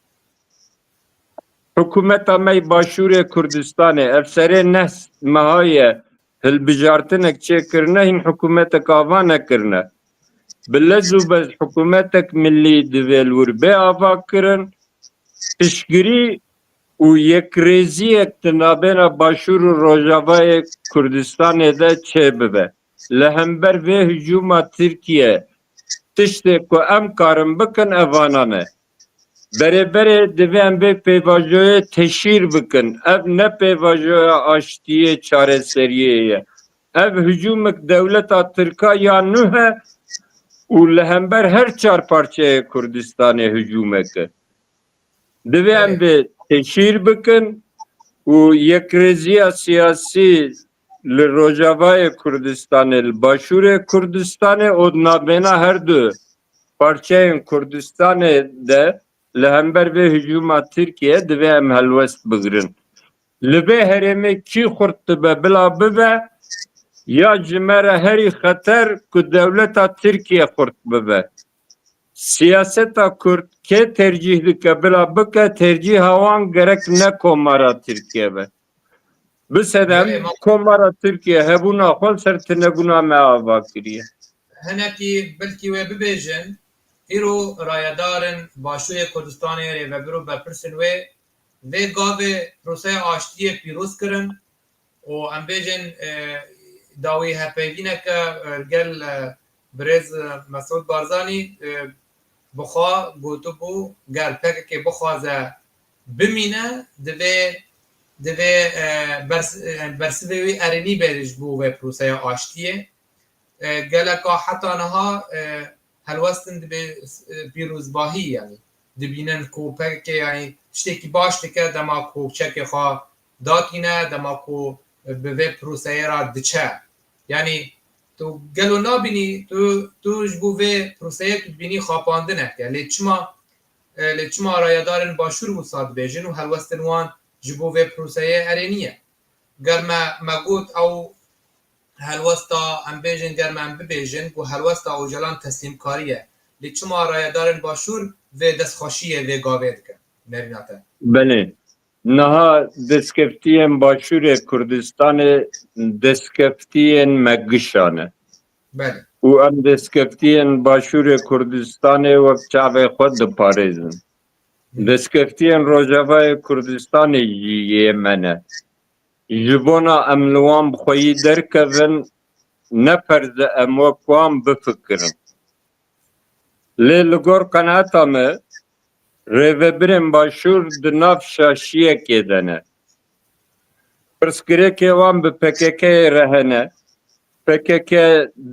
hikûmeta me yê Başûrê Kurdistanê, ev serê neh meha ye hilbijartinek çêkirine, hîn hikûmetek ava nekirine. Bi lez û bez hikûmetek milî divê li wir bê ava kirin, piştgirî û yekrêziyek di navbêna Başûr û Rojavayê Kurdistanê de çêbibe. Li hember vê hicûma Tirkiye tiştê ku em karin bikin, ev anan e. Berê berê divê em vê pêvajoyê teşhîr bikin. Ev ne pêvajoya aştiyê, çareseriyê ye. Ev hicûmek dewleta Tirka ya nû e û li hember her çar parçeyê Kurdistanê hicûmek e. Divê em vê teşhîr bikin û yekrêziya siyasî li Rojavayê Kurdistanê, li Başûrê Kurdistanê û di navbêna her du parçeyên Kurdistanê de li hember vê hicûma Tirkiye divê em helwest bigirin. Li vê herêmê kî xurt dibe bila bibe, ya ji me re herî xeter ku dewleta Tirkiye xurt bibe. Siyaseta Kurd kê tercîh dike bila bike, tercîha wan gerek ne Komara Tirkiye be. Bisedem, Komara Tirkiye hebûna xwe li ser tunebûna me ava kiriye. Hinekî belkî wê bibêjin, îro rayedarên Başûrê Kurdistanê, rêvebir û berpirsên wê vê gavê proseya aştiyê pîroz kirin û em bêjin, e, dawî hevpeyvîneke, e, gel, e, birêz, e, Mesûd Barzanî, e, bi xwe gotibû, ger P K K bixwaze bimîne, divê, divê, e, bers-, e, bersivê wî erênî bêre ji bo vê proseya aştiyê. E, geleka heta niha, e, helwestin dibê, e, pîrozbahî, yanî dibînin ku P K K, yanî tiştekî baş dike dema ku çekê xwe datîne, dema ku, e, bi vê proseyê re diçe. Yanî tu gelo nabînî, tu, tu ji bo vê proseyê tu dibînî xapandineke. Lê çima, e, lê çima rayedarên Başûr wisa dibêjin û helwestin wan ji bo vê proseyê erênî ye? Ger me, me got ew helwesta, em bêjin, ger me em bibêjin ku helwesta Ocalan teslîmkarî ye, lê çima rayedarên Başûr vê destxweşiyê vê gavê dikin? Nerîna te. Belê. Niha destkeftiyên Başûrê Kurdistanê destkeftiyên me gişan e. Belê. Û em destkeftiyên Başûrê Kurdistanê wek çavê xwe diparêzin. Hı. Destkeftiyên Rojavayê Kurdistanê jî yê me ne. Ji bona em li wan bi xweyî derkevin, ne ferz e em wek wan bifikirin. Lê li gor qenaeta me, rêvebirên Başûr di nav şaşiyekê de ne. Pirsgirêkê wan bi P K K'ê re hene. P K K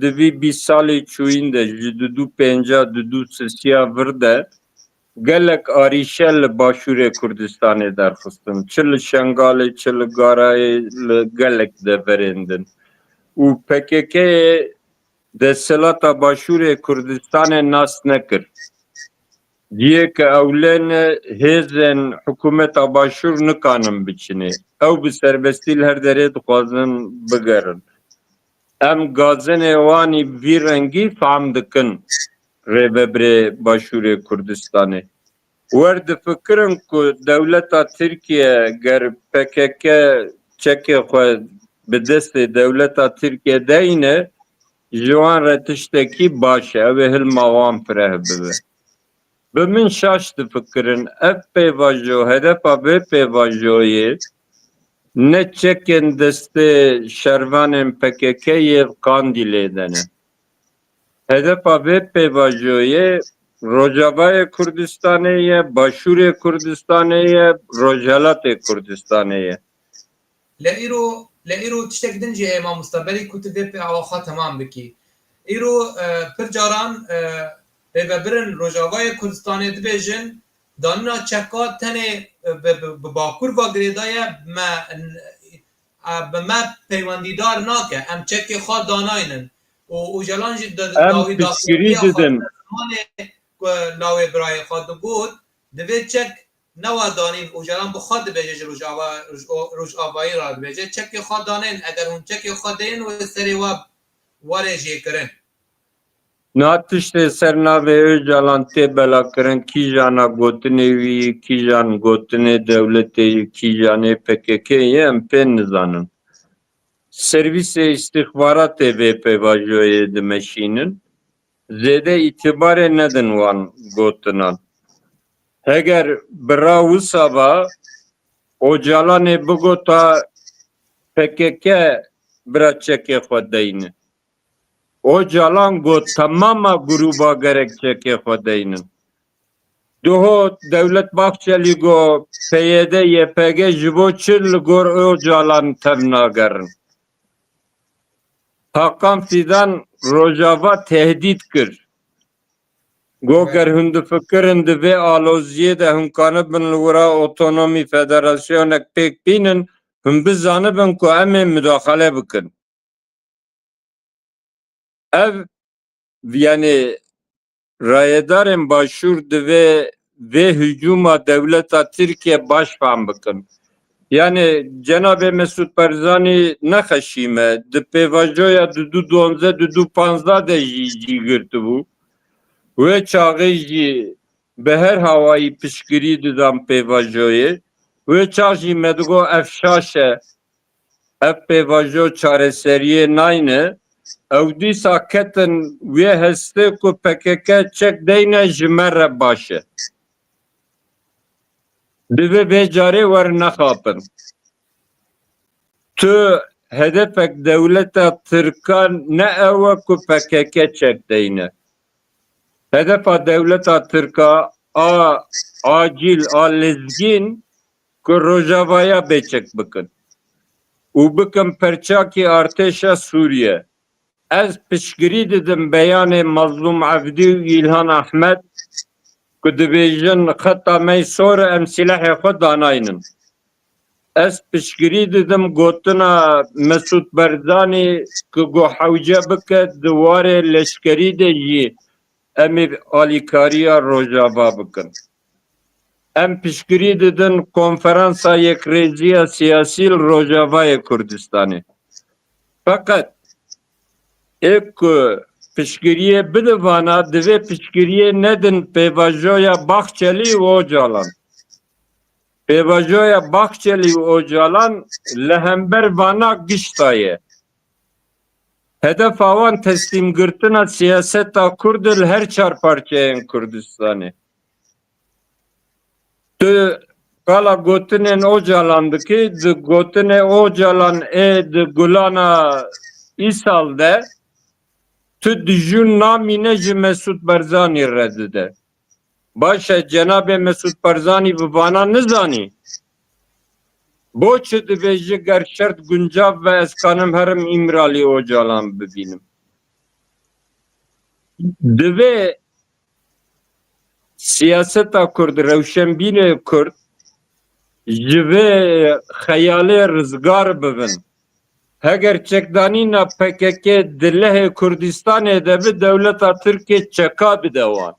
di vî bîst salê çûyîn de, ji du du pênca, du du sisiya vir de gelek arîşe li Başûrê Kurdistanê derxistin. Çi li Şengalê, çi li Garayê, li gelek deverên din. Û P K K'ê desthilata Başûrê Kurdistanê nas nekir. Cihê ke ew lê ne, hêzên hikûmeta Başûr nikanin biçinê. Ew bi serbestî li her derê dixwazin bigerin. Em gazinê wan î vî rengî fam dikin, rêvebirê Başûrê Kurdistanê. Wer difikirin ku dewleta Tirkiye ger P K K çekê xwe bi destê dewleta Tirkiye deyne, ji wan re tiştekî baş e, ew ê hilma wan fireh bibe. Bi min şaş difikirin. Ev pêvajo, hedefa vê pêvajoyê ne çekên destê şervanên P K K yê Qandîlê de ne. Hedefa vê pêvajoyê Rojavayê Kurdistanê ye, Başûrê Kurdistanê ye, Rojhelatê Kurdistanê ye. Lê îro, lê îro tiştek din jî heye mamosta, berî ku tu vê pêvajoya xwe temam bikî. Îro, e, pir caran, e, rêvebirên Rojavayê Kurdistanê dibêjin, danîna çeka tenê, e, bi, bi, bi Bakur ve girêdaye, me, e, bi me peywendîdar nake, em çekê xwe danaynin. Û Ocalan jî da-, Em dawî piştgirî didin. Zimanê ku lawê birayê xwe digot, divê çek newe danîn. Ocalan bi xwe dibêje, ji Rojava, Roj-, Rojavayî re dibêje, çekê xwe danên, eger hûn çekê xwe deyin, wê serê we were jêkirin. Na tiştê ser navê Ocalan tê belakirin, kîjana gotinê wî, kîjan gotinê dewletê yî, kîjanê P K K yê, em pê nizanin. Servîsê îstîxbaratê vê pêvajoyê dimeşînin, zêde îtîbarê nedin wan gotinan. Heger bira wisa va, Ocalanê bigota P K K bira çekê xwe deyne. Ocalan got, temama grûba gerek çekê xwe deynin. Duho Dewlet Bahçelî got, P Y D, Y P G ji bo çi li gor Ocalan tev nagerin? Hakan Fidan Rojava tehdît kir. Got, ger hûn difikirin di vê aloziyê de hûn kanibin li wira otonomî federasyonek pêk bînin, hûn bizanibin ku em ê mudaxale bikin. Ev, yanî, rayedarên Başûr divê vê hicûma dewleta Tirkiye baş fam bikin. Yanî, cenabê Mesûd Barzanî nexeşî me, di pêvajoya du du donzdeh, du du panzdeh de jî cî girtibû. Wê çaxê jî bi her hawayî piştgirî didan pêvajoyê. Wê çax jî me digot ev şaş e, ev pêvajo çareseriyê nayne. Ew dîsa ketin wê hestê ku P K K çek deyne ji me re baş e. Divê vê carê wer nexapin. Tu hedefek dewleta Tirkan ne ew e ku P K K çek deyne. Hedefa dewleta Tirka a acîl, a lezgîn ku Rojavaya bêçek bikin û bikin perçakî artêşa Sûriye. Ez piştgirî didim beyanê Mazlûm Evdî û Îlhan Ehmed ku dibêjin xeta me sor e, em sîlehê xwe danaynin. Ez piştgirî didim gotina Mesûd Barzanî ku got hewce bike di warê leşkerî de jî em ê alîkariya Rojava bikin. Em piştgirî didin Konferansa Yekrêziya Siyasî li Rojavayê Kurdistanê. Feqet ê ku piştgiriyê bidin vana, divê piştgiriyê nedin pêvajoya Bahçelî û Ocalan. Pêvajoya Bahçelî û Ocalan li hember vana gişta ye. Hedefa wan teslîmgirtina siyaseta Kurd e li her çar parçeyên Kurdistanê. Tu qala gotinên Ocalan dikî, di gotinê Ocalan ê di gulana îsal de tu dijûn namîne ji Mesûd Barzanî re dide. Baş e, cenabê Mesûd Barzanî bi vana nizanî. Bo çi dibêji ger şert guncav be ez kanim herim Îmralî Ocalan bibînim? Divê siyaseta Kurd, rewşenbîrê Kurd ji vê xeyalê rizgar bibin. Heger çekdanîna P K K di lehê Kurdistanê de bi dewleta Tirkê çeka bide wan.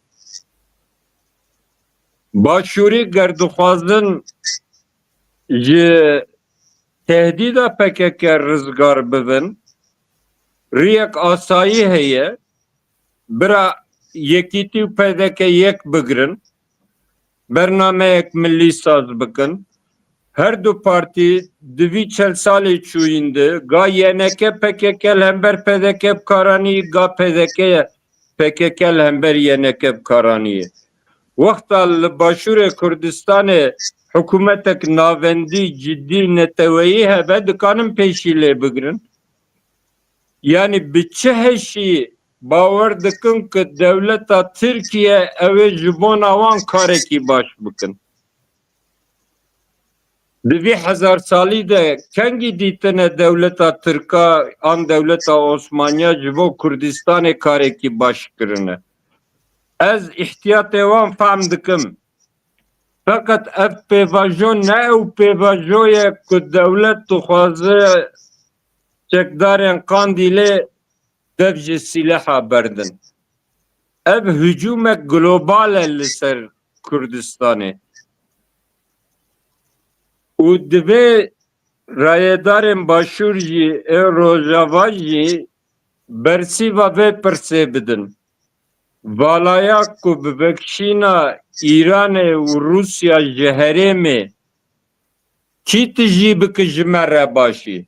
Başûrî ger dixwazin ji tehdîda P K K rizgar bibin, riyek asayî heye, bira Yekîtî û P D K yek bigirin, bernameyek milî saz bikin. Her du partî di vî çel salê çûyîn de ga Y N K P K K li hember P D K bi kar anî, ga P D K P K K li hember Y N K bi kar anî. Wexta li Başûrê Kurdistanê hikûmetek navendî, cidî, neteweyî hebe, dikanin pêşî lê bigirin. Yanî bi çi heşî bawer dikin ku dewleta Tirkiye ew ê ji bona wan karekî baş bikin? Di vî hezar salî de kengî dîtine dewleta Tirka an dewleta Osmaniya ji bo Kurdistanê karekî baş kirine? Ez îhtiyatê wan fehm dikim. Feqet ev pêvajo ne ew pêvajo ye ku dewlet dixwaze çekdarên Qandîlê dev ji sîleha berdin. Ev hicûmek global e li ser Kurdistanê. Û divê rayedarên Başûr jî, ê Rojava jî bersîva vê pirsê bidin. Valaya ku bivekişîna Îranê û Rûsya ji herêmê kî tijî bike ji me re başî?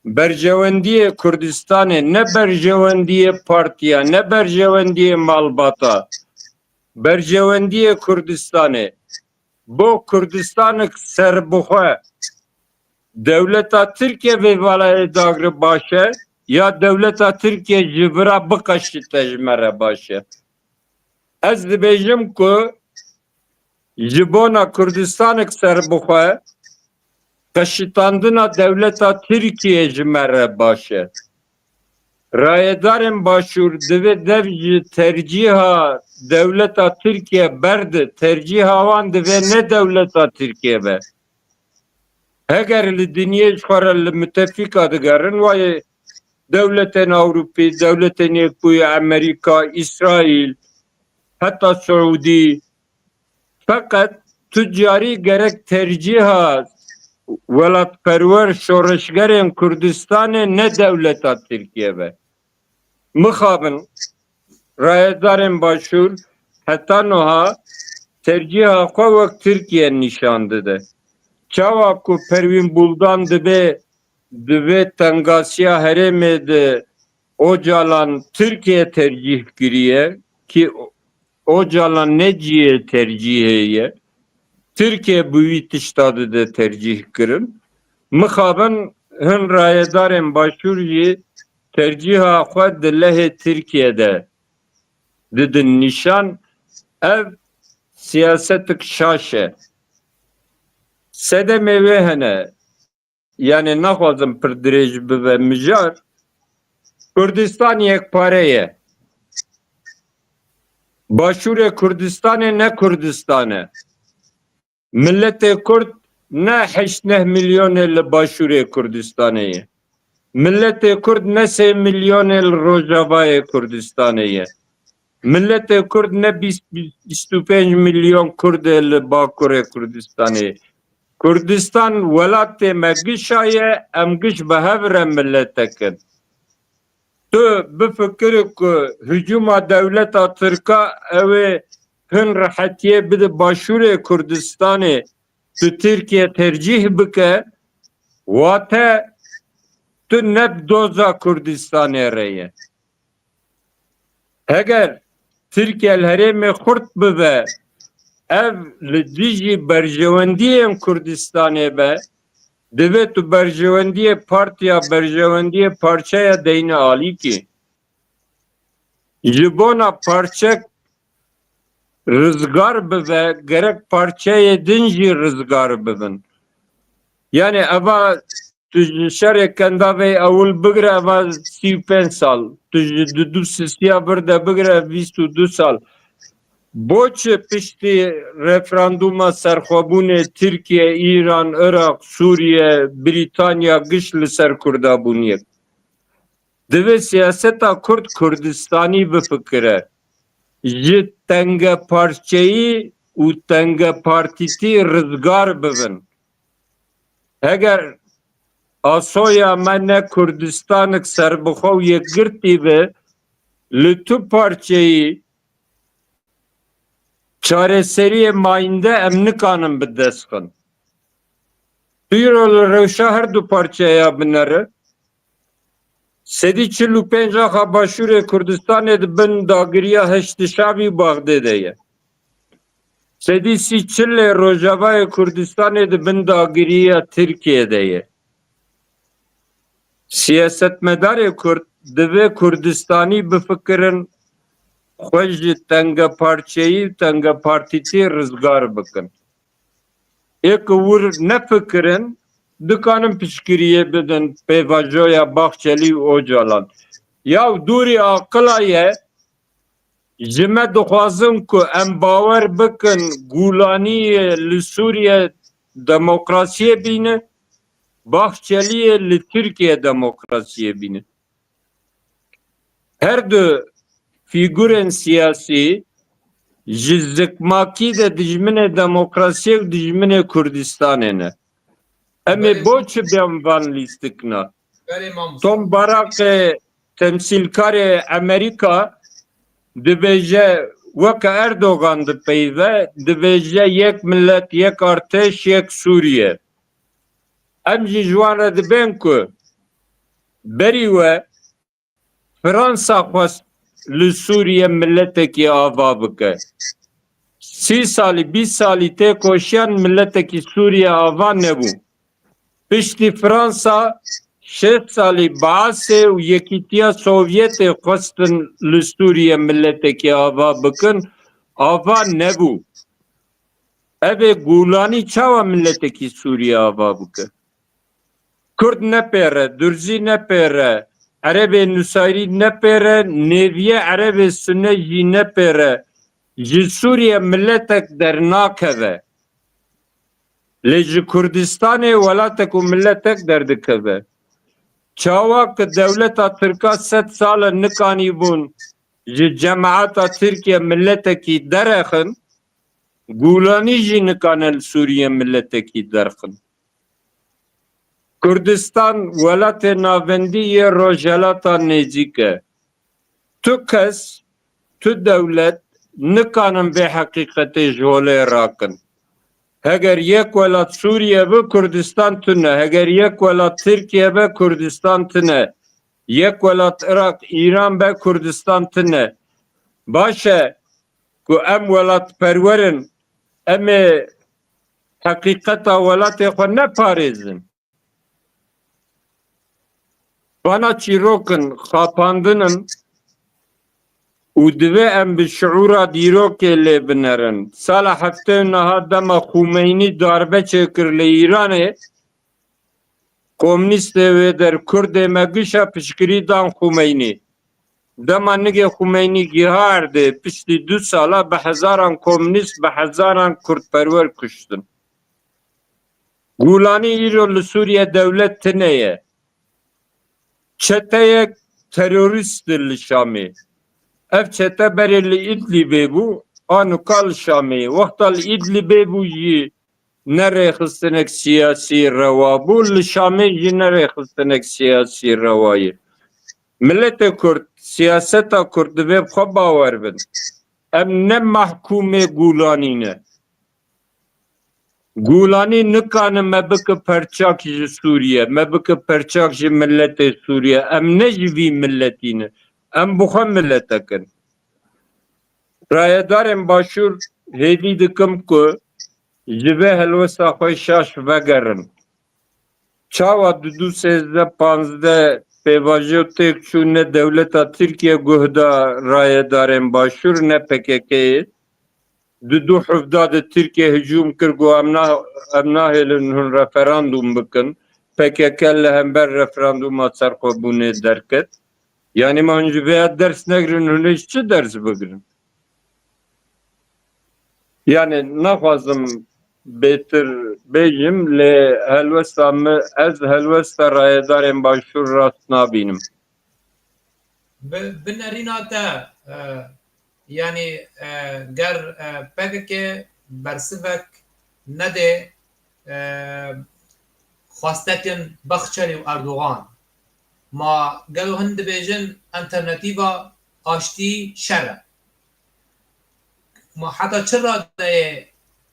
Berjewendiyê Kurdistanê, ne berjewendiyê partiya, ne berjewendiyê malbata. Berjewendiyê Kurdistanê. Bo Kurdistanek serbixwe, dewleta Tirkiye vê valayê dagre baş e, ya dewleta Tirkiye ji vira biqeşite ji me re baş e? Ez dibêjim ku ji bona Kurdistanek serbixwe, qeşitandina dewleta Tirkiye ji me re baş e. Rayedarên Başûr divê dev ji tercîha dewleta Tirkiye berde, tercîha wan divê ne dewleta Tirkiye be. Heger li dinyê ji xwe re li mitefîka digerin, wayê dewletên Ewropî, dewletên Yekbûyî, Amerîka, Îsraîl, heta Siûdî, feqet tu carî gerek tercîha welatperwer şoreşgerên Kurdistanê ne dewleta Tirkiye be. Mixabin, rayedarên Başûr heta niha tercîha xwe wek Tirkiye nîşan dide. Çawa ku Perwîn Buldan dibe di vê tengasiya herêmê de Ocalan Tirkiye tercîh kiriye, kî Ocalan ne cihê tercîhê ye. Tirkiye bi wî tişta dide tercîh kirin. Mixabin hin rayedarên Başûr jî tercîha xwe di lehê Tirkiye de didin nîşan. Ev siyasetik şaş e. Sedemê wê hene. Yanî naxwazim pir dirêj bibe mijar. Kurdistan yekpare ye. Başûrê Kurdistanê ne Kurdistan e. Miletê Kurd ne heşt neh milyonê li Başûrê Kurdistanê ye. Miletê Kurd ne sê milyonê li Rojavayê Kurdistanê ye. Miletê Kurd ne bîst, bîst û pênc milyon Kurd e li Bakurê Kurdistanê. Kurdistan welatê me gişa ye, em giş bi hev re miletek in. Tu bifikirî ku hicûma dewleta Tirka ew ê hin rehetiyê bide Başûrê Kurdistanê, tu Tirkiye tercîh bike, wate tu ne bi doza Kurdistanê re ye. Heger Tirkiye li herêmê xurt bibe, ev li dijî berjewendiyên Kurdistanê be, divê tu berjewendiyê partiya, berjewendiyê parçeya deyne alîkî. Ji bona parçek rizgar bibe, gerek parçeyê din jî rizgar bibin. Yanî eva tu ji şerê Kendavê ewil bigire eva sî û pênc sal, tu ji du du sisiya vir de bigire bîst û du sal. Boçi piştî referanduma serxwebûnê Tirkiye, Îran, Iraq, Sûriye, Brîtanya giş li ser Kurda bûn yek? Divê siyaseta Kurd Kurdistanî bifikire. Ji tengeparçeyî û tengepartîtî rizgar bibin. Heger asoya me ne Kurdistanek serbixwe û yekgirtî be, li tu parçeyî çareseriyê mayînde em nikanin bi dest xin. Tu îro li rewşa her du parçeya binere. Sedî çil û pênc axa Başûrê Kurdistanê di bin dagiriya Heşdî Şabî û Baxdê de ye. Sedî sî çil ê Rojavayê Kurdistanê di bin dagiriya Tirkiyê de ye. Siyasetmedarê Kurd divê Kurdistanî bifikirin, xwe ji tengeparçeyî û tengepartîtî rizgar bikin. Ê ku wir nefikirin, dikanin piştgiriyê bidin pêvajoya Bahçelî û Ocalan. Yaw dûrî aqila ye, ji me dixwazin ku em bawer bikin Gulaniyê li Sûriye demokrasiyê bîne, Bahçeliyê li Tirkiye demokrasiyê bîne. Her du fîgurên siyasî ji zikmakî de dijminê demokrasiyê û dijminê Kurdistanê ne. Em ê bo çi bên van lîstikna? Tom Barak e, temsîlkarê Amerîka dibêje, weke Erdogan dipeyve, dibêje yek millet, yek artêş, yek Sûriye. Em jî ji wan re dibên ku berî we Fransa xwest li Sûriye miletekî ava bike. Sî salî, bîst salî tê koşiyan miletekî Sûriye ava nebû. Piştî Fransa şêst salî Baasê û Yekîtiya Sovyetê xwestin li Sûriye miletekî ava bikin, ava nebû. Ev ê Gulanî çawa miletekî Sûriye ava bike? Kurd nepêre, Durzî nepêre, Erebê Nusayirî nepêre, nêviyê Erebê Sune jî nepêre. Ji Sûriye miletek dernakeve. Lê ji Kurdistanê welatek û miletek derdikeve. Çawa ku dewleta Tirka sed sal e nikanîbûn ji cemaeta Tirkiye miletekî derexin, Gulanî jî nikane li Sûriye miletekî derxin. Kurdistan welatê navendî yê Rojhelata Nêzîk e. Tu kes, tu dewlet nikanin vê heqîqetê ji holê rakin. Heger yek welat Sûriye bi, Kurdistan tune. Heger yek welat Tirkiye be, Kurdistan tune. Yek welat Iraq, Îran be, Kurdistan tune. Baş e ku em welatperwer in, em ê heqîqeta welatê xwe neparêzin. Vana çîrok in, xapandin in û divê em bi şiûra dîrokê lê binerin. Sala heftê û neha dema Xumeynî darbe çêkir li Îranê, komûnîstê wê der Kurdê me gişa piştgirî dan Xumeynî. Dema nigê Xumeynî giha erdê, piştî du sala bi hezaran komûnîst, bi hezaran kurdperwer kuştin. Gulanî îro li Sûriye dewlet tune ye. Çeteyek terorîst li Şamê. Ev çete berê li Îdlibê bû, a nuka li Şamê ye. Wexta li Îdlibê bû jî ne rêxistinek siyasî rewa bû, li Şamê jî ne rêxistinek siyasî rewa ye. Miletê Kurd, siyaseta Kurd divê bi xwe bawer bin. Em ne mahkûmê Gulanî ne. Gulanî nikane me bike perçak ji Sûriye, me bike perçak ji miletê Sûriye. Em ne ji vî miletî ne. Em bi xwe miletek in. Rayedarên Başûr hêvî dikim ku ji vê helwesta xwe şaş vegerin. Çawa du du sêzdeh panzdeh pêvajo têk çû, ne dewleta Tirkiye guh da rayedarên Başûr, ne P K K'yê. Du du hevdeh de Tirkiye hicûm kir, got, em na-, em nahêlin hûn referandûm bikin. P K K li hember referandûma serxwebûnê derket. Yanî, me hûn ji vêya ders negirin, hûn ê ji çi ders bigirin? Yanî, naxwazim bêtir bêjim, lê helwesta min, ez helwesta rayedarên Başûr rast nabînim. Bi, bi nerîna te, e, yanî, e, ger, e, P K K bersivek nede, e, xwestekin Baxçelî û Erdogan, ma gelo hin dibêjin alternatîva aştî şer e? Ma heta çi radeyê,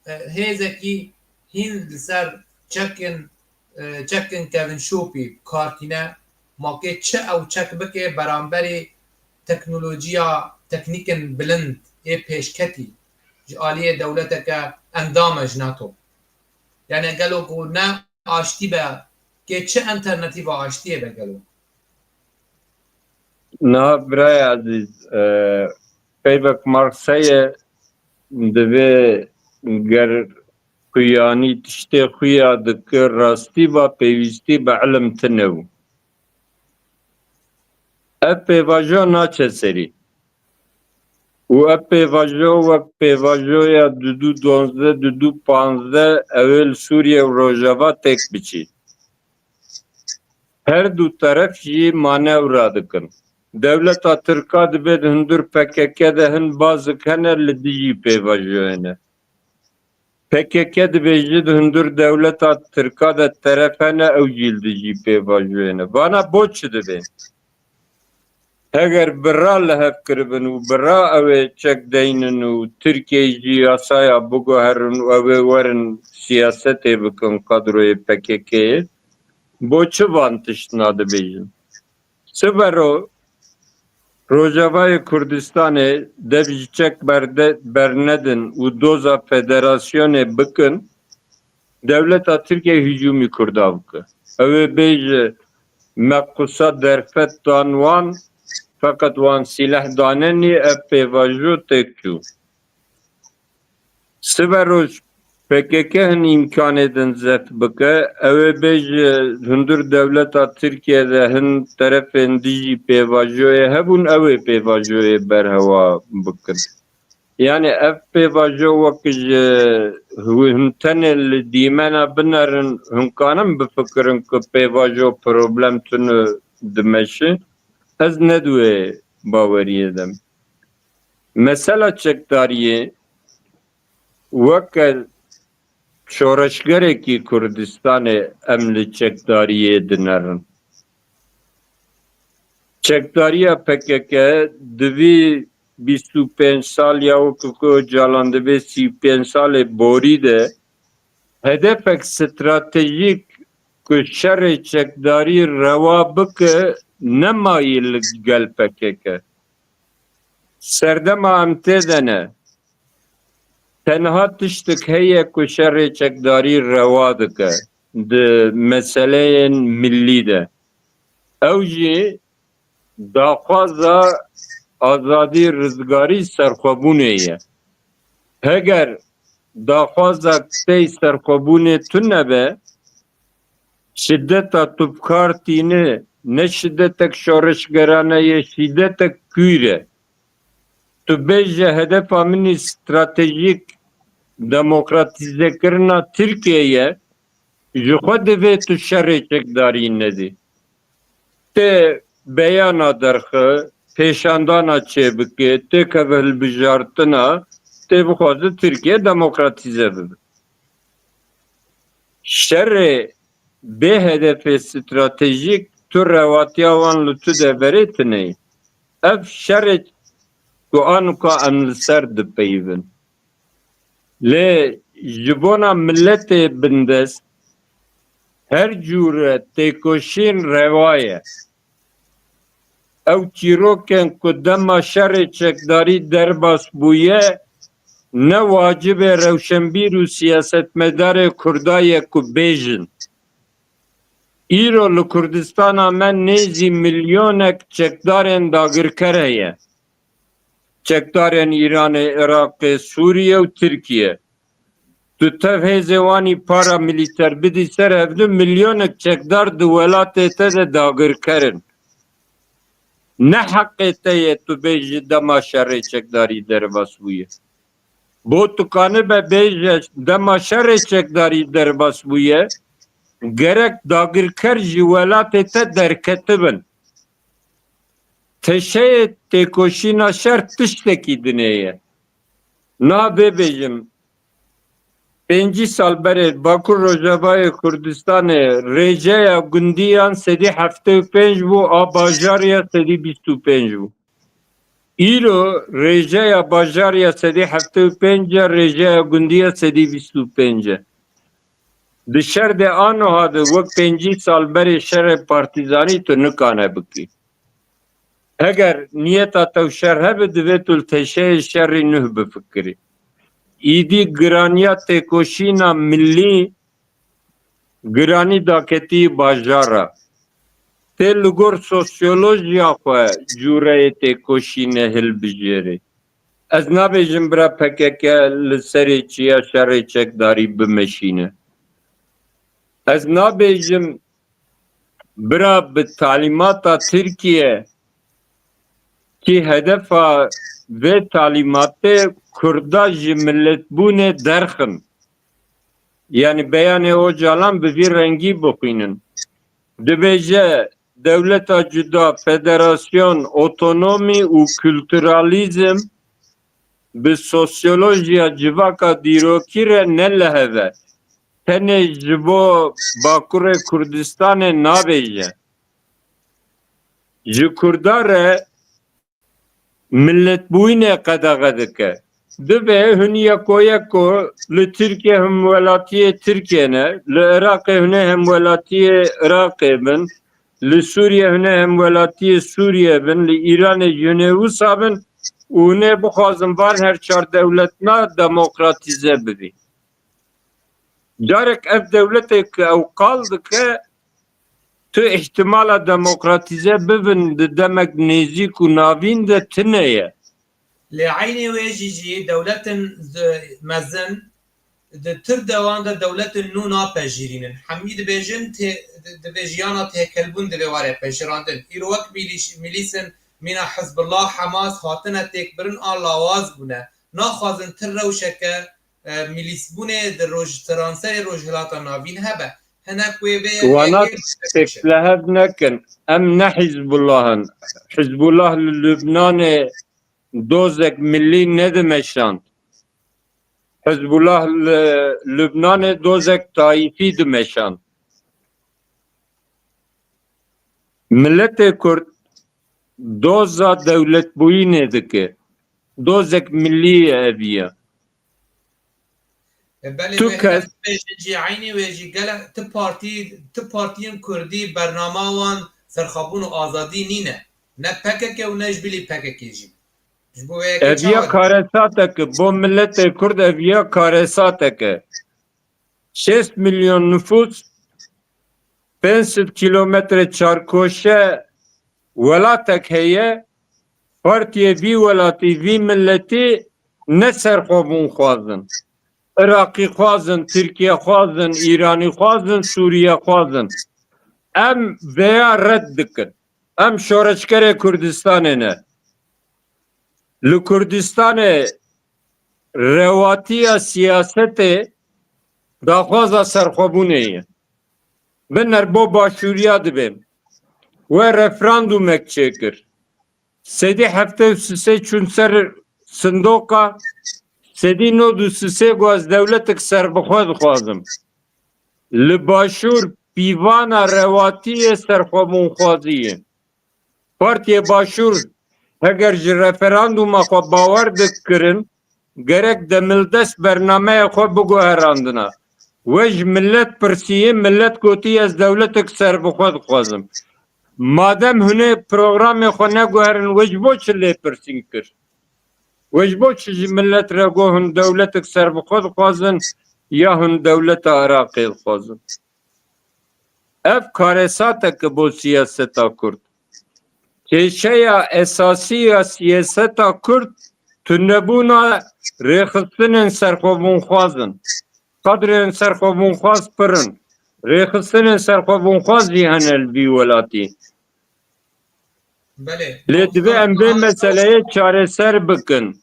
e, hêzekî hîn li ser çekin, e, çekin kevin şopî kar tîne, ma kê çi ew çek bike beramberî teknolojiya teknîkên bilind ê pêşketî? ji aliyê dewleteke endam e ji NATO. Yani gelo ku ne aştî be, kê çi alternatîfa aştiyê be gelo? Niha birayê ezîz, e, peyvek Marx heye, divê ger xuyanî tiştê xuya dike, rastî va pêwîstî bi ilim tine bû. Ev pêvajo naçe serî. Û ev pêvajo wek pêvajoya du du donzdeh, du du panzdeh ew ê li Sûriye û Rojava têk biçî. Her du teref jî manewra dikin. Dewleta Tirka dibê di hundir P K K de hin bazik hene li dijî pêvajoyê ne. P K K dibêje di hundir dewleta Tirka de teref hene, ew jî li dijî pêvajoyê ne. Vana bo çi dibe? Heger bi ra li hev kiribin û bi ra ew ê çek deynin û Tirkiyeyê jî yasaya biguherin û ew ê werin siyasetê bikin kadroyê P K K'yê, bo çi van tiştna dibêjin? Sibero Rojavayê Kurdistanê dev ji çek berde, bernedin û doza federasyonê bikin, dewleta Tirkiyeyê hicûmî Kurda bike. Ew ê bêje, me qusa derfet dan wan, feqet wan sîleh danenî, ev pêvajo têk çû. Sibe roj P K K hin îmkanê din zeft bike, ew ê bêje hundir dewleta Tirkiye de hin terefên dijî pêvajoyê hebûn, ew ê pêvajoyê berhewa bikin. Yani ev pêvajo wek ji hûn tenê li dîmena binerin, hûn kanin bifikirin ku pêvajo problem tune dimeşe? Ez ne di wê baweriyê de me. Mesela çekdariyê weke şoreşgerekî Kurdistanê em li çekdariyê dinerin. Çekdariya P K K di vî bîst û pênc sal ya wekî ku Ocalan dibê sî û pênc salê borî de hedefek stratejîk ku şerê çekdarî rewa bike nemayî li gel P K K. Serdema em tê de ne. Tenha tiştik heye ku şerê çekdarî rewa dike di meseleyên millî de. Ew jî daxwaza azadî, rizgarî, serxwebûnê ye. Heger daxwaza tey serxwebûnê tune be, şideta tu bi kar tîne, ne şidetek şoreşgerane ye, şidetek kûr e. Tu bêje hedefa min î stratejîk demokratîzekirina Tirkiyeyê ye, ji xwe divê tu şerê çekdarî nedî. Tê beyana derxe, pêşandana çêbike, têkeve hilbijartina, tê bixwaze Tirkiye demokratîze bibe. Şerê bê hedefê stratejîk tu rewatiya wan li tu de verê tune ye. Ev şerê ku anuka em li ser dipeyivin. Lê ji bona miletê bindest her cûre têkoşîn rewa ye. Ew çîrokên ku dema şerê çekdarî derbas bûye, ne wacibê rewşenbîr û siyasetmedarê Kurda ye ku bêjin. Îro li Kurdistana me nêzî milyonek çekdarên dagirker heye. Çekdarên Îranê, Iraqê, Sûriye û Tirkiye. Tu tev hêzê wan î paramilîter bidî ser hevdu, milyonek çekdar di welatê te de dagirker in. Ne heqê te ye tu bêjî dema şerê çekdarî derbas bûye. Bo tu kanibe bêje dema şerê çekdarî derbas bûye, gerek dagirker ji welatê te derketibin. Teşeyê têkoşîna şer tiştekî dinê ye. Niha vê bêjim, pêncî sal berê Bakur Rojavayê Kurdistanê rêjeya gundiyan sedî heftê û pênc bû, a bajarya sedî bîst û pênc bû. Îro rêjeya bajarya sedî heftê û pênc e, rêjeya gundiya sedî bîst û pênc e. Di şer de anoha de wek pêncî sal berê şerê partîzanî tu nikane bikî. Heger niyeta te û şer hebe, divê tu li teşeyê şerî nuh bifikirî. îdî giraniya têkoşîna milî giranî daketî bajara. Tê li gor sosyolojiya xwe cûreyê têkoşînê hilbijêrê. Ez nabêjim bira P K K li serê çiya şerê çekdarî bimeşîne. Ez nabêjim bira bi talîmata Tirkiye, ki hedefa vê talîmatê Kurda ji miletbûnê derxin. Yani beyanê Ocalan bi vî rengî bixwînin. Dibêje dewleta cuda, federasyon, otonomî û kulturalîzm bi sosyolojiya civaka dîrokî re ne li hev e. Tenê ji bo Bakurê Kurdistanê nabêje. Ji Kurda re miletbûyînê qedexe dike. Divê hûn yeko yeko li Tirkiye hemwelatiyê Tirkiye ne, li Iraqê hûn ê hemwelatiyê Iraqê bin, li Sûriye hûn ê hemwelatiyê Sûriye bin, li Îranê jî hûn ê wisa bin û hûn ê bixwazin van her çar dewletna demokratîze bibî. Carek ev dewletê ku ew qal dike, tu îhtimala demokratîze bibin di demek nêzîk û navîn de tune ye. Lê eynê wê jî jî dewletin zi-, mezin di tir dewan de dewletin nû napejirînin. Hemî dibêjin tê-, di-, divê jiyana têkelbûn divê were pejirandin. Îro wek mîlîş-, mîlîsin mîna Hizbullah, Hamas hatine têkbirin an lawaz bûne. Naxwazin tir rewşeke, e, mîlîsbûnê di roj-, seranserê Rojhilata Navîn hebe. Hinek wê vê Wana yekê pêk li hev nekin. Em ne Hizbullah in. Hizbullah li Lubnanê dozek milî nedimeşand. Hizbullah li Lubnanê dozek taîfî dimeşand. Miletê Kurd doza dewletbûyînê dike. Dozek milî ye ev ye. E, belê, Tu wê kes- hinek bêjin jî, eynî wê jî gelek ti partî, ti partiyên Kurdî bernama wan serxwebûn û azadî nîne. Ne P K K û ne ji bilî P K K jî. Ji bo vê yekê Ev ya çawa karesateke bo miletê Kurd, ev ya karesateke. Şêst milyon nifûs, pênc sed kîlometre çarkoşe welatek heye, partiyê vî welatî, vî miletî ne serxwebûn xwazin. Iraqî xwazin, Tirkiye xwazin, Îranî xwazin, Sûriye xwazin. Em vêya red dikin. Em şoreşgerê Kurdistanê ne. Li Kurdistanê rewatiya siyasetê daxwaza serxwebûnê ye. Biner bo başûriya dibêm. We referandumek çêkir. Sedî heftê û sisê çûn ser sindoqa, sedî nod û sisê got ez dewletek serbixwe dixwazim. Li başûr pîvana rewatiyê serxwebûnxwazî ye. Partiyê başûr heger ji referanduma xwe bawer dikirin, gerek demildest bernameya xwe biguherandina. We ji milet pirsiyê, milet gotiye ez dewletek serbixwe dixwazim. Madem hûn ê programê xwe neguherin, we ji bo çi lêpirsîn kir? We ji bo çi ji milet re got hûn dewletek serbixwe dixwazin ya hûn dewleta Iraqê dixwazin? Ev karesateke bo siyaseta Kurd. Kêşeya esasî ya siyaseta Kurd tunebûna rêxistinên serxwebûnxwaz in. Qadrên serxwebûnxwaz pir in. Rêxistinên serxwebûnxwaz jî hene li vî welatî. Belê. Lê divê em vê meseleyê çareser bikin.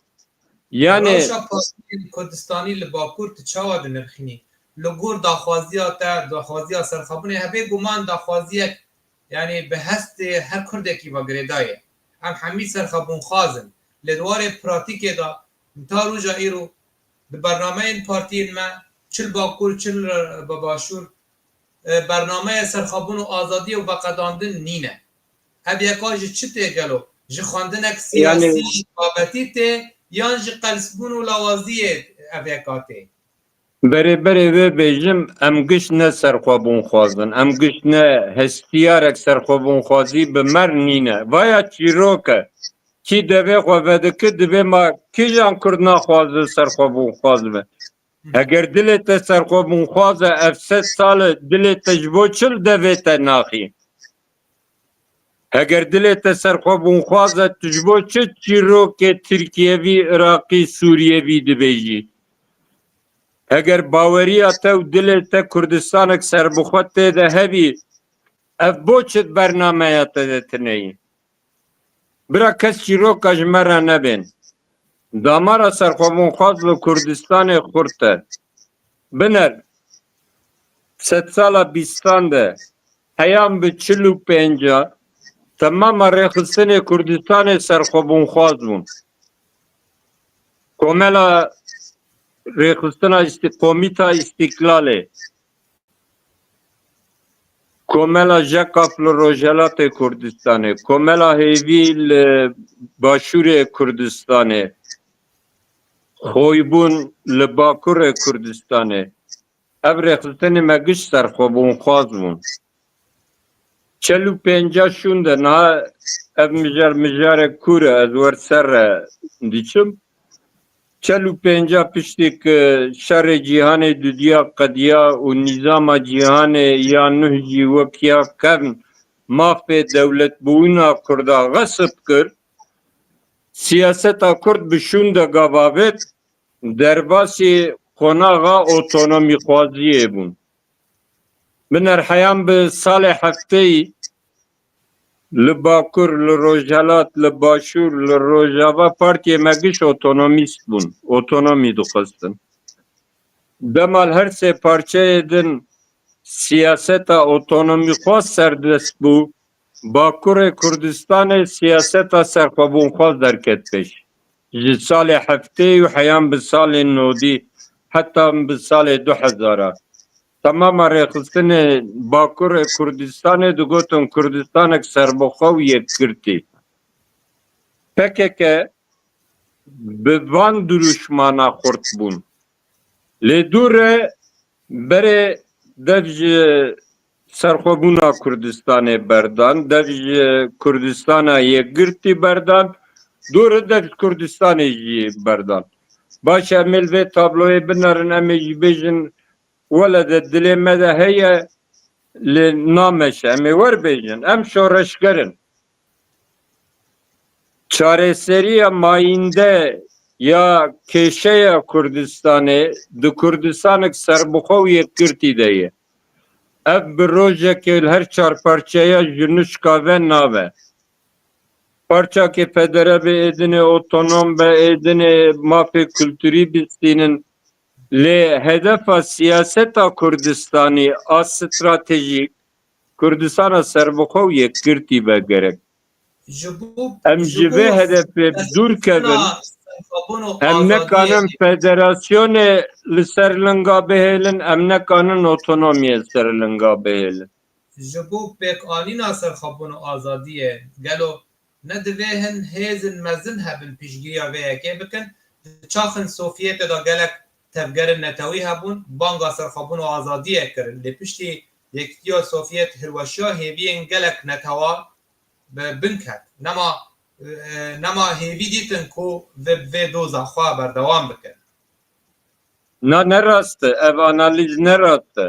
Yani Rewşa partiyên Kurdistanî li Bakur tu çawa dinirxînî? Li gor daxwaziya te, daxwaziya serxwebûnê, hebê guman daxwaziyek, yani bi hestê her Kurdekî ve girêdayê. Em hemî serxwebûnxwaz in. Lê di warê pratîkê de, ta roja îro di bernameyên partiyên me, çi li Bakur, çi li Başûr, e, bernameya serxwebûn û azadiyê û veqedandin nîne. Ev yeka ji çi tê gelo? Ji xwendinek Yani siyasî babetî tê yan ji qelsbûn û lawaziyê ev yeka tê? Berê berê vê bêjim, em giş ne serxwebûnxwaz in. Em giş ne hestiyarek serxwebûnxwazî bi mer nîne. Vaya çîrok e. kî devê xwe vedike, divê ma kîjan Kurd naxwaze serxwebûnxwaz be? Heger dilê te serxwebûnxwaz e, ev sed sal e, dilê te ji bo çi li devê te naxî? Heger dilê te serxwebûnxwaz e, tu ji bo çi çîrokê Tirkiyevî, Iraqî, Sûriyevî dibêjî? Heger baweriya te û dilê te Kurdistanek serbixwe tê de hebî, ev bo çi di bernameya te de tune ye? Bira kes çîroka ji me re nebên. Damara serxwebûnxwaz li Kurdistanê xurt e. Biner, sedsala bîstan de heyan bi çil û pênca temama rêxistinê Kurdistanê serxwebûnxwaz bûn. Komela Rêxistina Îstî-, Komîta Îstîklalê, Komela Jekaf li Rojhelatê Kurdistanê, Komela Hêvî li Başûrê Kurdistanê, Xoybûn li Bakurê Kurdistanê. Ev rêxistinê me giş serxwebûnxwaz bûn. Çel û pênca şûnde niha ev mijar mijarek kûr e, ez wer ser re diçim. Çel û pênca piştî ku şerê cîhanê dudiya qediya û nîzama cîhanê ya nuh jî wek ya kevn mafê dewletbûyîna Kurda xesp kir, siyaseta Kurd bi şûnde gavavêt, derbasî qonaxa otonomîxwaziyê bûn. Bi nerheyan bi salê hefteyî li Bakur, li Rojhelat, li Başûr, li Rojava partiyê me giş otonomîst bûn. Otonomî dixwestin. Dema li her sê parçeyê din siyaseta otonomîxwaz serdest bû, Bakurê Kurdistanê siyaseta serxwebûnxwaz derket pêş. Ji salê heftê û heyan bi salê nodî heta bi salê du hezar a. Temama rêxistinê Bakurê Kurdistanê digotin Kurdistanek serbixwe û yekgirtî. P K K bi van dirûşmana xurt bûn. Lê dû re berê dev ji serxwebûna Kurdistanê berdan, dev ji Kurdistana yekgirtî berdan, dû re dev ji Kurdistanê jî berdan. Baş e, em ê li vê tabloyê binerin, em ê jî bêjin, wele de dilê me de heye, lê nameşe, em ê wer bêjin, em şoreşger in. Çareseriya mayînde ya kêşeya Kurdistanê di Kurdistanek serbixwe û yekgirtî de ye. Ev bi rojekê li her çar parçeya ji nuşka ve nabe. Parçakê federe be, êdinê otonom be, êdinê mafê kulturî bistînin. Lê hedefa siyaseta Kurdistanî a stratejîk Kurdistana serbixwe û yekgirtî be gerek. Ji bo, em ji ji vê bo hedefê bi dûr kevin, serxwebûn û em azadiyê nekanin federasyonê li ser linga bihêlin, em nekanin otonomiyê ser linga bihêlin. Ji bo pêkanîna serxwebûn û azadiyê, gelo ne divê hin hêzin mezin hebin piştgiriya vê yekê bikin? Di çaxin Sovyetê de gelek tevgerên netewî hebûn, banga serxwebûn û azadiyê kirin. Lê piştî Yekitiya Sovyet hilweşiya hêviyên gelek netewa bi bin ket. Nema, e, nema hêvî dîtin ku vê, vê doza xwe berdewam bikin. Na, ne rast e. Ev analîz ne rast e.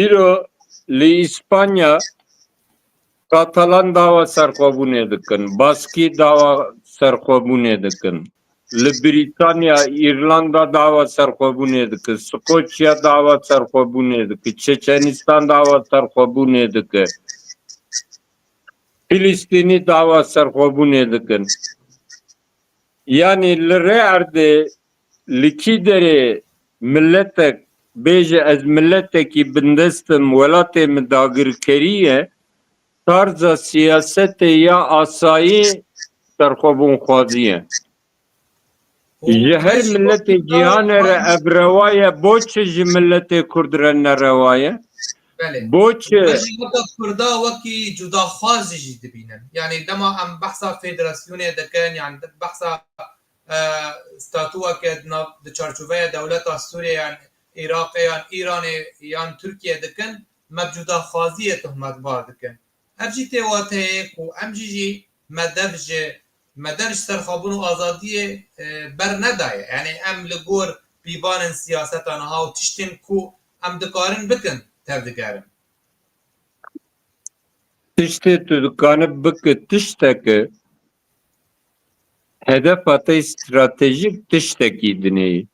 Îro li Îspanya Katalan dawa serxwebûnê dikin, Baskî dawa serxwebûnê dikin. Li Brîtanya, Îrlanda dawa serxwebûnê dike, Skoçya dawa serxwebûnê dike, Çeçenistan dawa serxwebûnê dike, Filistînî dawa serxwebûnê dikin. Yanî li rê erdê li kî derê miletek bêje, ez miletekî bindest im, welatê min dagirkerî ye, tarza siyasetê ya asayî serxwebûnxwazî ye. Ji her miletê cîhanê re ev rewa ye, bo çi ji miletê Kurd re nerewa ye? Belê. Bo çi? Ji weka Kurda wekî cudaxwazî jî dibînin. Yanî dema em behsa federasyonê dikin, yan behsa, e, statuweke di nav, di çarçoveya dewleta Sûriyê yan Iraqê yan Îranê yan Tirkiyê dikin, me bi cudaxwaziyê tohmetbar dikin. Ev jî tê wateyê ku em jî jî me dev ji me dev ji serxwebûn û azadiyê, e, bernedaye. Yanî em li gor pîvanên siyaseta niha û tiştên ku em dikarin bikin tevdigerin. Tiştê tu dikanî bike tiştekî, hedefa te stratejîk tiştekî dinê.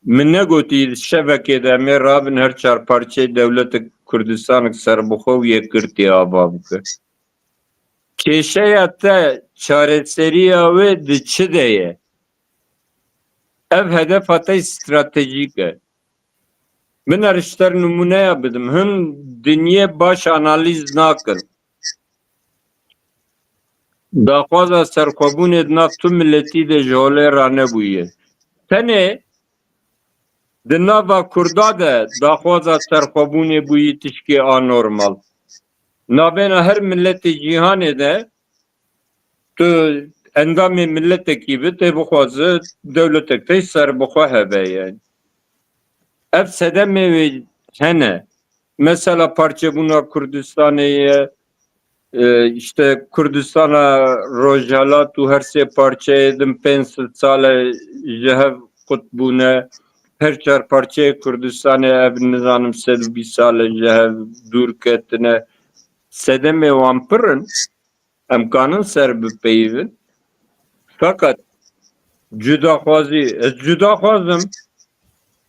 Min negotî şevekê de em ê rabin her çar parçeyê dewletek Kurdistanek serbixwe û yekgirtî ava bike. Kêşeya te, çareseriya wê di çi de ye? Ev hedefa te stratejîk e. Min er ji te nimûneya bidim. Hin dinyê baş analîz nakin. Daxwaza serxwebûnê di nav tu miletî de ji holê ranebûye. Tenê di nava Kurda de daxwaza serxwebûnê bûyî tişkê anormal. Navbêna her miletê cîhanê de tu endamê miletekî bi, tê bixwaze dewletek te serbixwe hebe yani. Ev sedemê wê hene. Mesela parçebûna Kurdistanê ye, e, işte Kurdistana Rojhelat û her sê parçeyê din pênc sed sal e ji hev qut bûne. Her çar parçeyê Kurdistanê ev nizanim sed û bîst sal e ji hev dûr ketine. Sedemê wan pir in. Em kanin ser bipeyivin. Feqet cudaxwazî, ez cudaxwazim.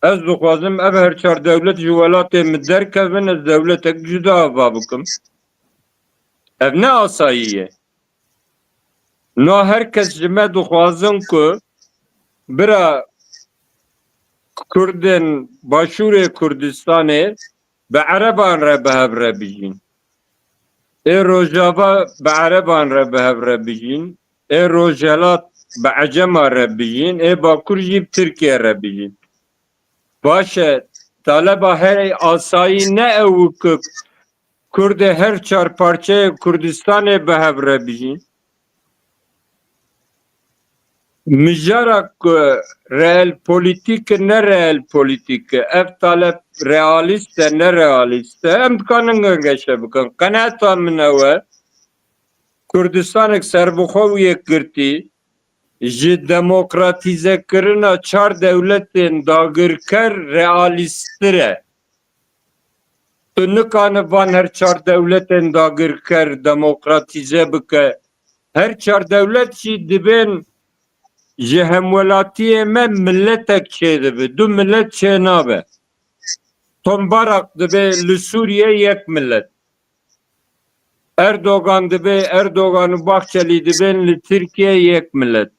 Ez dixwazim ev her çar dewlet ji welatê min derkevin, ez dewletek cuda ava bikim. Ev ne asayî ye. No her kes ji me dixwazin ku bira Kurdên Başûrê Kurdistanê bi Ereban re bi hev re bijîn. Ê Rojava bi Ereban re bi hev re bijîn. Ê Rojhelat bi Ecema re bijîn. Ê Bakur jî bi Tirkiye re bijîn. Baş e, taleba herê asayî ne ew ku Kurdê her çar parçeyê Kurdistanê bi hev re bijîn. Mijara ku realpolitîk e, ne realpolitîk e. Ev talep realîst e, ne realîst e. Em dikanin gengeşe bikin. Qenaeta min ew e. Kurdistanek serbixwe û yekgirtî ji demokratîzekirina çar dewletên dagirker realîsttir e. Tu nikane van her çar dewletên dagirker demokratîze bike. Her çar dewlet jî dibên ji hemwelatiyê me miletek çêdibe. Du milet çênabe. Tom Barak dibe li Sûriye yek milet. Erdogan dibe, Erdogan û Bahçelî dibên li Tirkiye yek milet.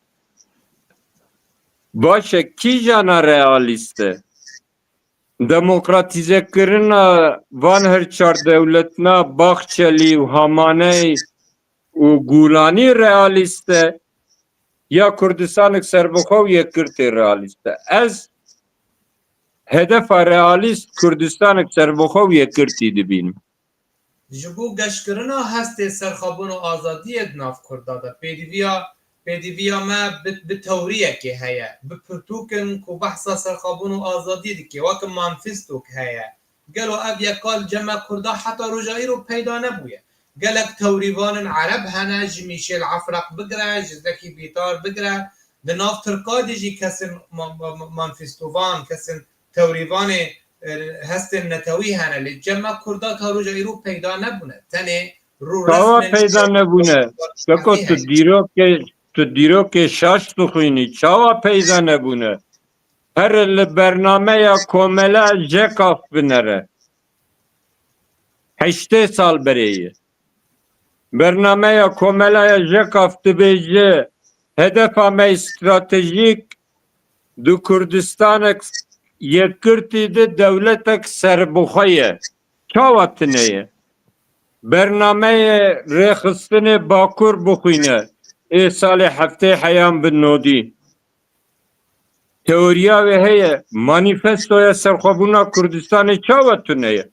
Baş e, kîjana realîst e? Demokratîzekirina van her çar dewletna Bahçelî û Hamaney û Gûlanî realîst e, ya Kurdistanek serbixwe û yekgirtî realîst e? Ez hedefa realîst Kurdistanek serbixwe û yekgirtî dibînim. Ji bo geşkirina hestê serxwebûn û azadiyê di nav Kurda de, pêdiviya, pêdiviya me bi, bi tewriyekê heye, bi pirtûkin ku behsa serxwebûn û azadiyê dike, weke manfestok heye. Gelo ev yeka li cem me Kurda heta roja îro peyda nebûye? Gelek tewrîvanên Ereb hene, ji Mîşêl Efraq bigire, ji Zekî Bîtar bigire, di nav Tirka de jî kesên ma-, ma-, ma-, manfestovan, kesên tewrîvanê, e, hestên netewî hene, lê cem me Kurda ta roja îro peyda nebûne. Tenê rû Çawa resmên peyda nebûne? Beko tu dîrokê, tu dîrokê şaş dixwînî. Çawa peyda nebûne? Here li bernameya komela Jekaf binere. Heştê sal berê ye. Bernameya Komelaya Jekaf dibêje, hedefa me stratejîk di Kurdistanek yekgirtî de dewletek serbixwe ye. Çawa tune ye? Bernameyê rêxistinê Bakur bixwîne, ê salê heftê heyan bi nodî. Teoriya wê heye, manîfestoya serxwebûna Kurdistanê çawa tune ye?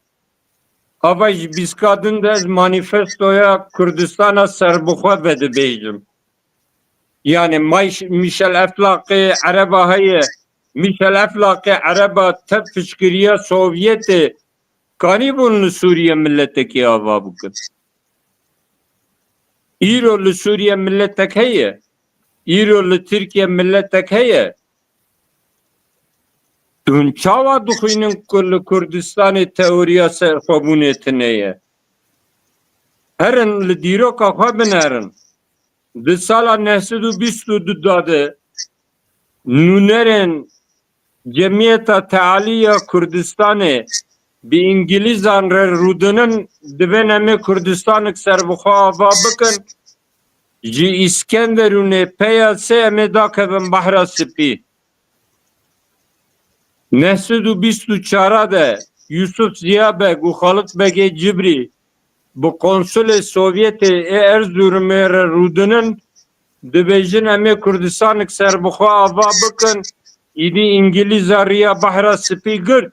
Ava ji bîska din de ez manîfestoya Kurdistana serbixwe vedibêjim. Yani Mayş-, Michel Eflaqê Ereba heye. Michel Eflaqê Ereba tev piştgiriya Sovyetê kanîbûn li Sûriye miletekî ava bikin. Îro li Sûriye miletek heye. Îro li Tirkiye miletek heye. Hûn çawa dixwînin ku li Kurdistanê teoriya serxwebûnê tune ye? Herin li dîroka xwe binerin. Di sala neh sed û bîst û du da de nûnerên Cemiyeta Tealî ya Kurdistanê bi Îngilîzan re rûdinin, divên em ê Kurdistanik serbixwe ava bikin, ji Îskenderûnê peya sê em ê dakevin Behra Spî. Neh sed û bîst û çar de Yusuf Ziya Beg û Xalit Begê Cibrî bi konsulê Sovyetê ê Erzurumê re rûdinin, dibêjin, em ê Kurdistanik serbixwe ava bikin, îdî Îngilîza riya Behra Spî girt,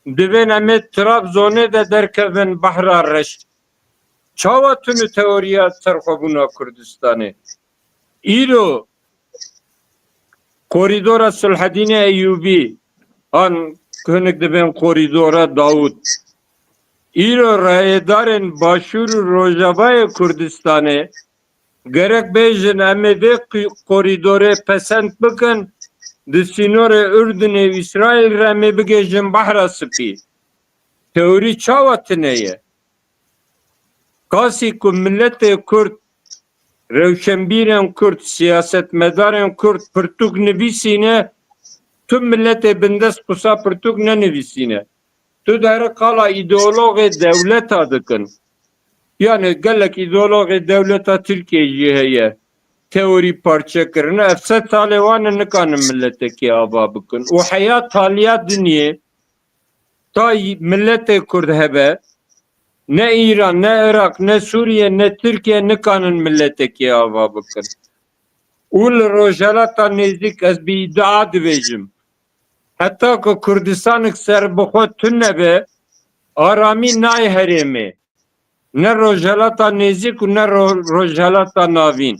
divên em ê Trabzonê de derkevin Behra Reş. Çawa tune teoriya serxwebûna Kurdistanê? Îro Korîdora Sulhedînê Eyûbî, an hinek dibên Korîdora Dawûd. Îro rayedarên Başûr û Rojavayê Kurdistanê gerek bêjin, em ê vê qî-, korîdorê pesend bikin, di sînorê Urdunê û Îsraîl re em ê bigihêjin Behra Spî. Teorî çawa tune ye? Kasî ku miletê Kurd, rewşenbîrên Kurd, siyasetmedarên Kurd pirtûk nivîsîne, tu miletê bindest qisa pirtûk nenivîsîne. Tu diherî qala îdeologê dewleta dikin. Yani gelek îdeologê dewleta Tirkiyê jî heye. Teorî parçe kirine. Ev sed salê wan e, nikanin miletekê ava bikin. Û heya taliya dinyê ta y-, miletê Kurd hebe, ne Îran, ne Iraq, ne Sûriye, ne Tirkiye nikanin miletekê ava bikin. Û li Rojhelata Nêzîk ez bi îdia dibêjim, heta ku Kurdistanik serbixwe tune be, aramî nayê herêmê. Ne Rojhelata Nêzîk û ne Ro-, Rojhelata Navîn.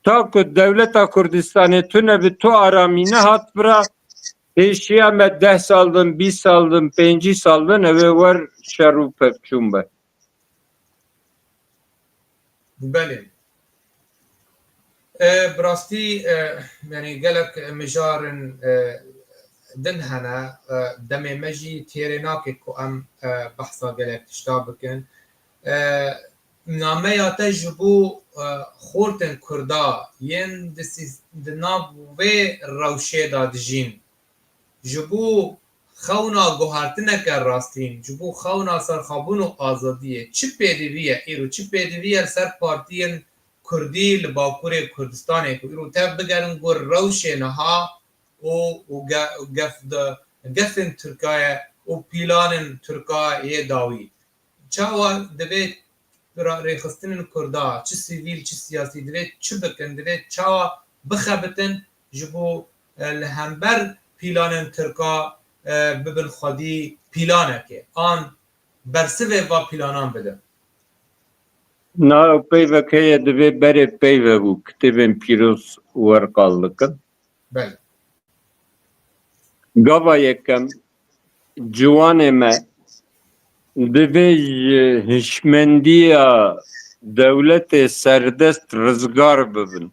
Ta ku dewleta Kurdistanê tune bi tu aramî nehat vira, pêşiya me deh sal din, bîst sal din, pêncî sal din, ew ê wer şer û pevçûn be. Belê. E, bi rastî, e, yani gelek mijarên, e, din hene, e, demê me jî têrê nake ku em, e, behsa gelek tişta bikin. E, nameya te ji bo, e, xortên Kurda yên di sî-, di nav vê rewşê de dijîn, ji bo xewna guhertineke rastîn, ji bo xewna serxwebûn û azadiyê, çi pêdivî ye îro, çi pêdivî ye li ser partiyên Kurdî li Bakurê Kurdistanê ku îro tev bigerin ku rewşê niha û, û ge-, gef di, gefên Tirkaye û pîlanên Tirka yê dawî. Çawa divê ra-, rêxistinên Kurda, çi sivîl, çi siyasî, divê çi bikin, divê çawa bixebitin ji bo, e, li hember pîlanên Tirka, e, bibin xwedî pîlanekê, an bersivê va pîlanan bidin? Na, ew peyvek heye, divê berê peyve bû, kitêbên pîroz wer qal dikin. Belê. Gava yekem, ciwanê me, divê ji hişmendiya dewletê serdest rizgar bibin.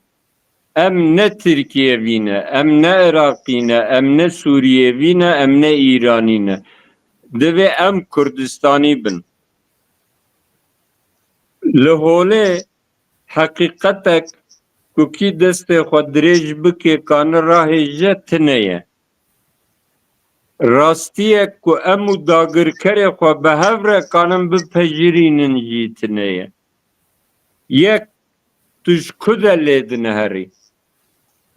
Em ne Tirkiyevî ne, em ne Iraqî ne, em ne Sûriyevî ne, em ne Îranî ne. Divê em Kurdistanî bin. Li holê heqîqetek ku kî destê xwe dirêj bike, kane rahêje, tune ye. Rastiyek ku em û dagirkerê xwe bi hev re kanin bipejirînin jî tune ye. Yek, tu ji ku de lê diniherî?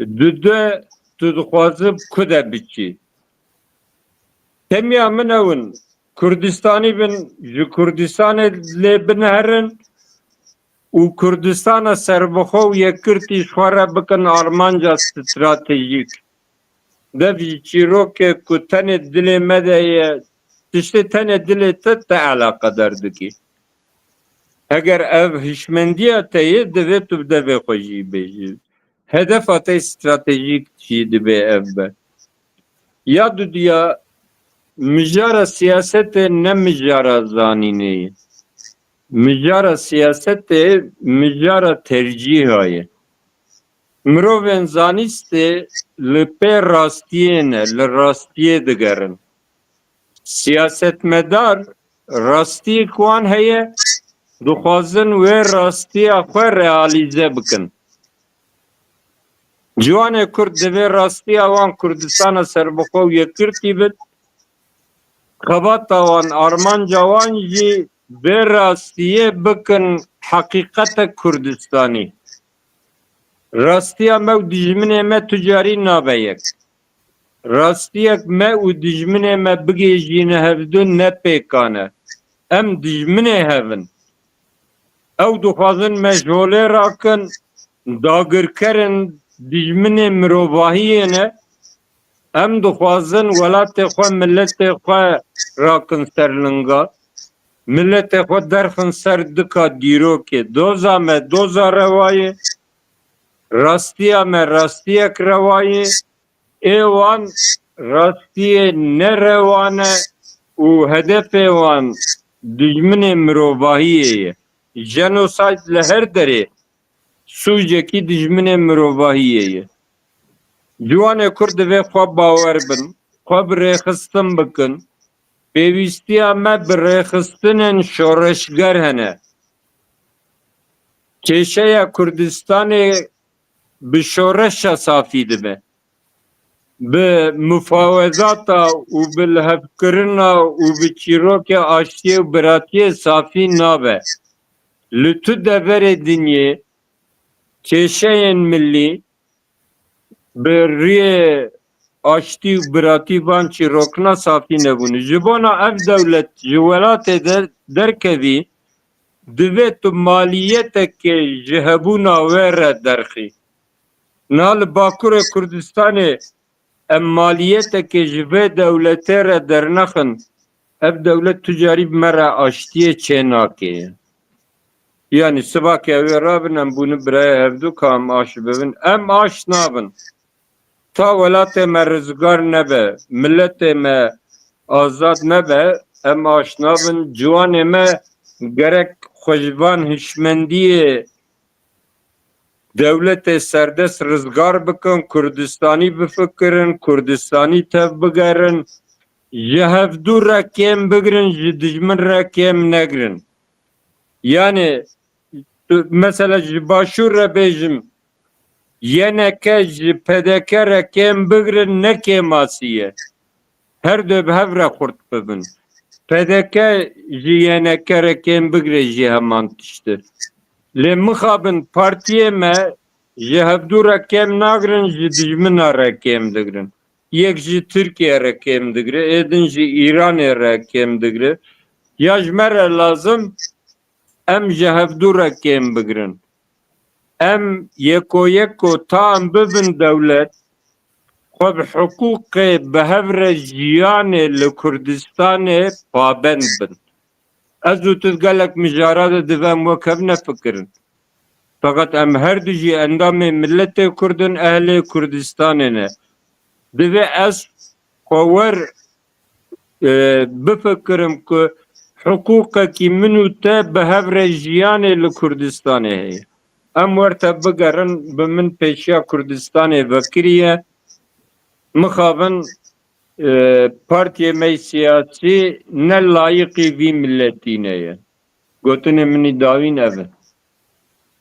Dude, tu dixwazi bi ku de biçî? Temiya min ew in, Kurdistanî bin, ji Kurdistanê lê biniherin û Kurdistana serbixwe û yekgirtî ji xwe re bikin armanca stratejîk. Dev ji çîrokê ku tenê dilê me de ye, tiştê tenê dilê te, te eleqedar dikî. Heger ev hişmendiya te ye, divê tu bi devê xwe jî bêjî. Hedefa te stratejîk jî divê ev be. Ya dudiya, mijara siyasetê ne mijara zanînê ye. Mijara siyasetê mijara tercîha ye. Mirovên zanîstê li pê rastiyê ne, li rastiyê digerin. Siyasetmedar rastiyek wan heye, dixwazin wê rastiya xwe realîze bikin. Ciwanê Kurd divê rastiya wan Kurdistana serbixwe û yekgirtî bit. Xebata wan, armanca wan jî vê rastiyê bikin heqîqetek Kurdistanî. Rastiya me û dijminê me tu carî nabe yek. Rastiyek me û dijminê me bigihîjîne hevdu ne pêkan e. Em dijminê hev in. Ew dixwazin me ji holê rakin, dagirkerin, dijminê mirovahiyê ne. Em dixwazin welatê xwe, miletê xwe rakin ser linga. Miletê xwe derxin ser dika dîrokê. Doza me doza rewa ye. Rastiya me rastiyek rewa ye. Ê wan rastiyê nerewa ne û hedefê wan dijminê mirovahiyê ye. Jenosayt li her derê sûcekî dijminê mirovahiyê ye. Ciwanê Kurd divê xwe bawer bin, xwe bi rêxistin bikin. Pêwîstiya me bi rêxistinên şoreşger hene. Kêşeya Kurdistanê bi şoreşa safî dibe. Bi mufawezata û bi lihevkirina û bi çîrokê aştiyê û biratiyê safî nabe. Li tu deverê dinyê kêşeyên milî bi riyê aştî û biratî van çîrokna safî nebûn. Ji bona ev dewlet ji welatê de derkevî, divê tu maliyetekê ji hebûna wê re derxî. Niha li Bakurê Kurdistanê em maliyetekê ji vê dewletê re dernexin, ev dewlet tu carî bi me re aştiyê çênake. Yanî sibakê ew ê rabin, em bûne birayê hevdû ka em aş bibin. Em aş nabin. Ta welatê me rizgar nebe, miletê me azad nebe, em aş nabin. Ciwanê me gerek xwe ji van hişmendiyê dewletê serdest rizgar bikin, Kurdistanî bifikirin, Kurdistanî tevbigerin, ji hevdû re kêm bigirin, ji dijmin re kêm negirin. Yanî, tu, mesela ji Başûr re bêjim, Y N K ji P D K re kêm bigirin, ne kêmasî ye. Her du bi hev re xurt bibin. P D K ji Y N K re kêm bigire jî heman tişt e. Lê mixabin partiyê me ji hevdû re kêm nagirin, ji dijmina re kêm digirin. Yek ji Tirkiye re kêm digire, ê din ji Îranê re kêm digire. Ya ji me re lazim em ji hevdû re kêm bigirin. Em yeko yeko ta em bibin dewlet, xwe bi hiqûqê bi hev re jiyanê li Kurdistanê pabend bin. Ez û tu gelek mijara de divê em wek hev nefikirin. Feqet em her du jî endamê miletê Kurd in, ehlê Kurdistanê ne. Divê ez xwe wer, e, bifikirim ku hiqûqekî min û te bi hev re jiyanê li Kurdistanê heye. Em wer te bigerin, bi min pêşiya Kurdistanê vekiriye. Mixabin, e, partiyê me yê siyasî ne layiqî vî miletî ne ye. Gotinê min î dawîn ev e.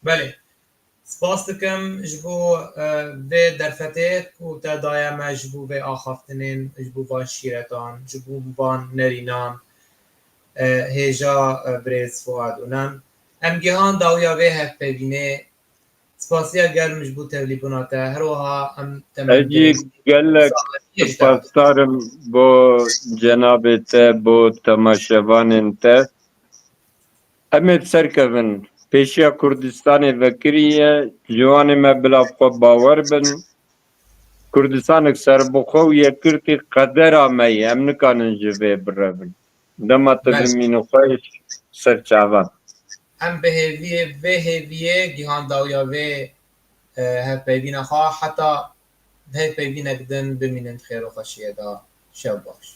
Belê. Spas dikim ji bo, e, vê derfetê ku te daye me, ji bo vê axaftinên, ji bo van şîretan, ji bo van nerînan, e, hêja, e, birêz Fuad û nan. Em gihan dawiya vê hevpeyvînê. Spasiya germ ji bo tevlîbûna te. Her wiha em temennî Ez jî dikin gelek saxletiye ji te re. Spasdar im bo cenabê te, bo temaşevanên te. Em ê bi ser kevin. Pêşiya Kurdistanê vekiriye, ciwanê me bila bi xwe bawer bin. Kurdistanek serbixwe û yekgirtî qedera me ye. Em nikanin ji vê birevin. Dema te Belê. bimînin xweş, ser çavan. Em bi hêviyê, vê hêviyê gihan dawiya vê, e, hevpeyvîna xwe, heta hevpeyvînek din bimînin di xêr û xweşiyê de. Şev baş.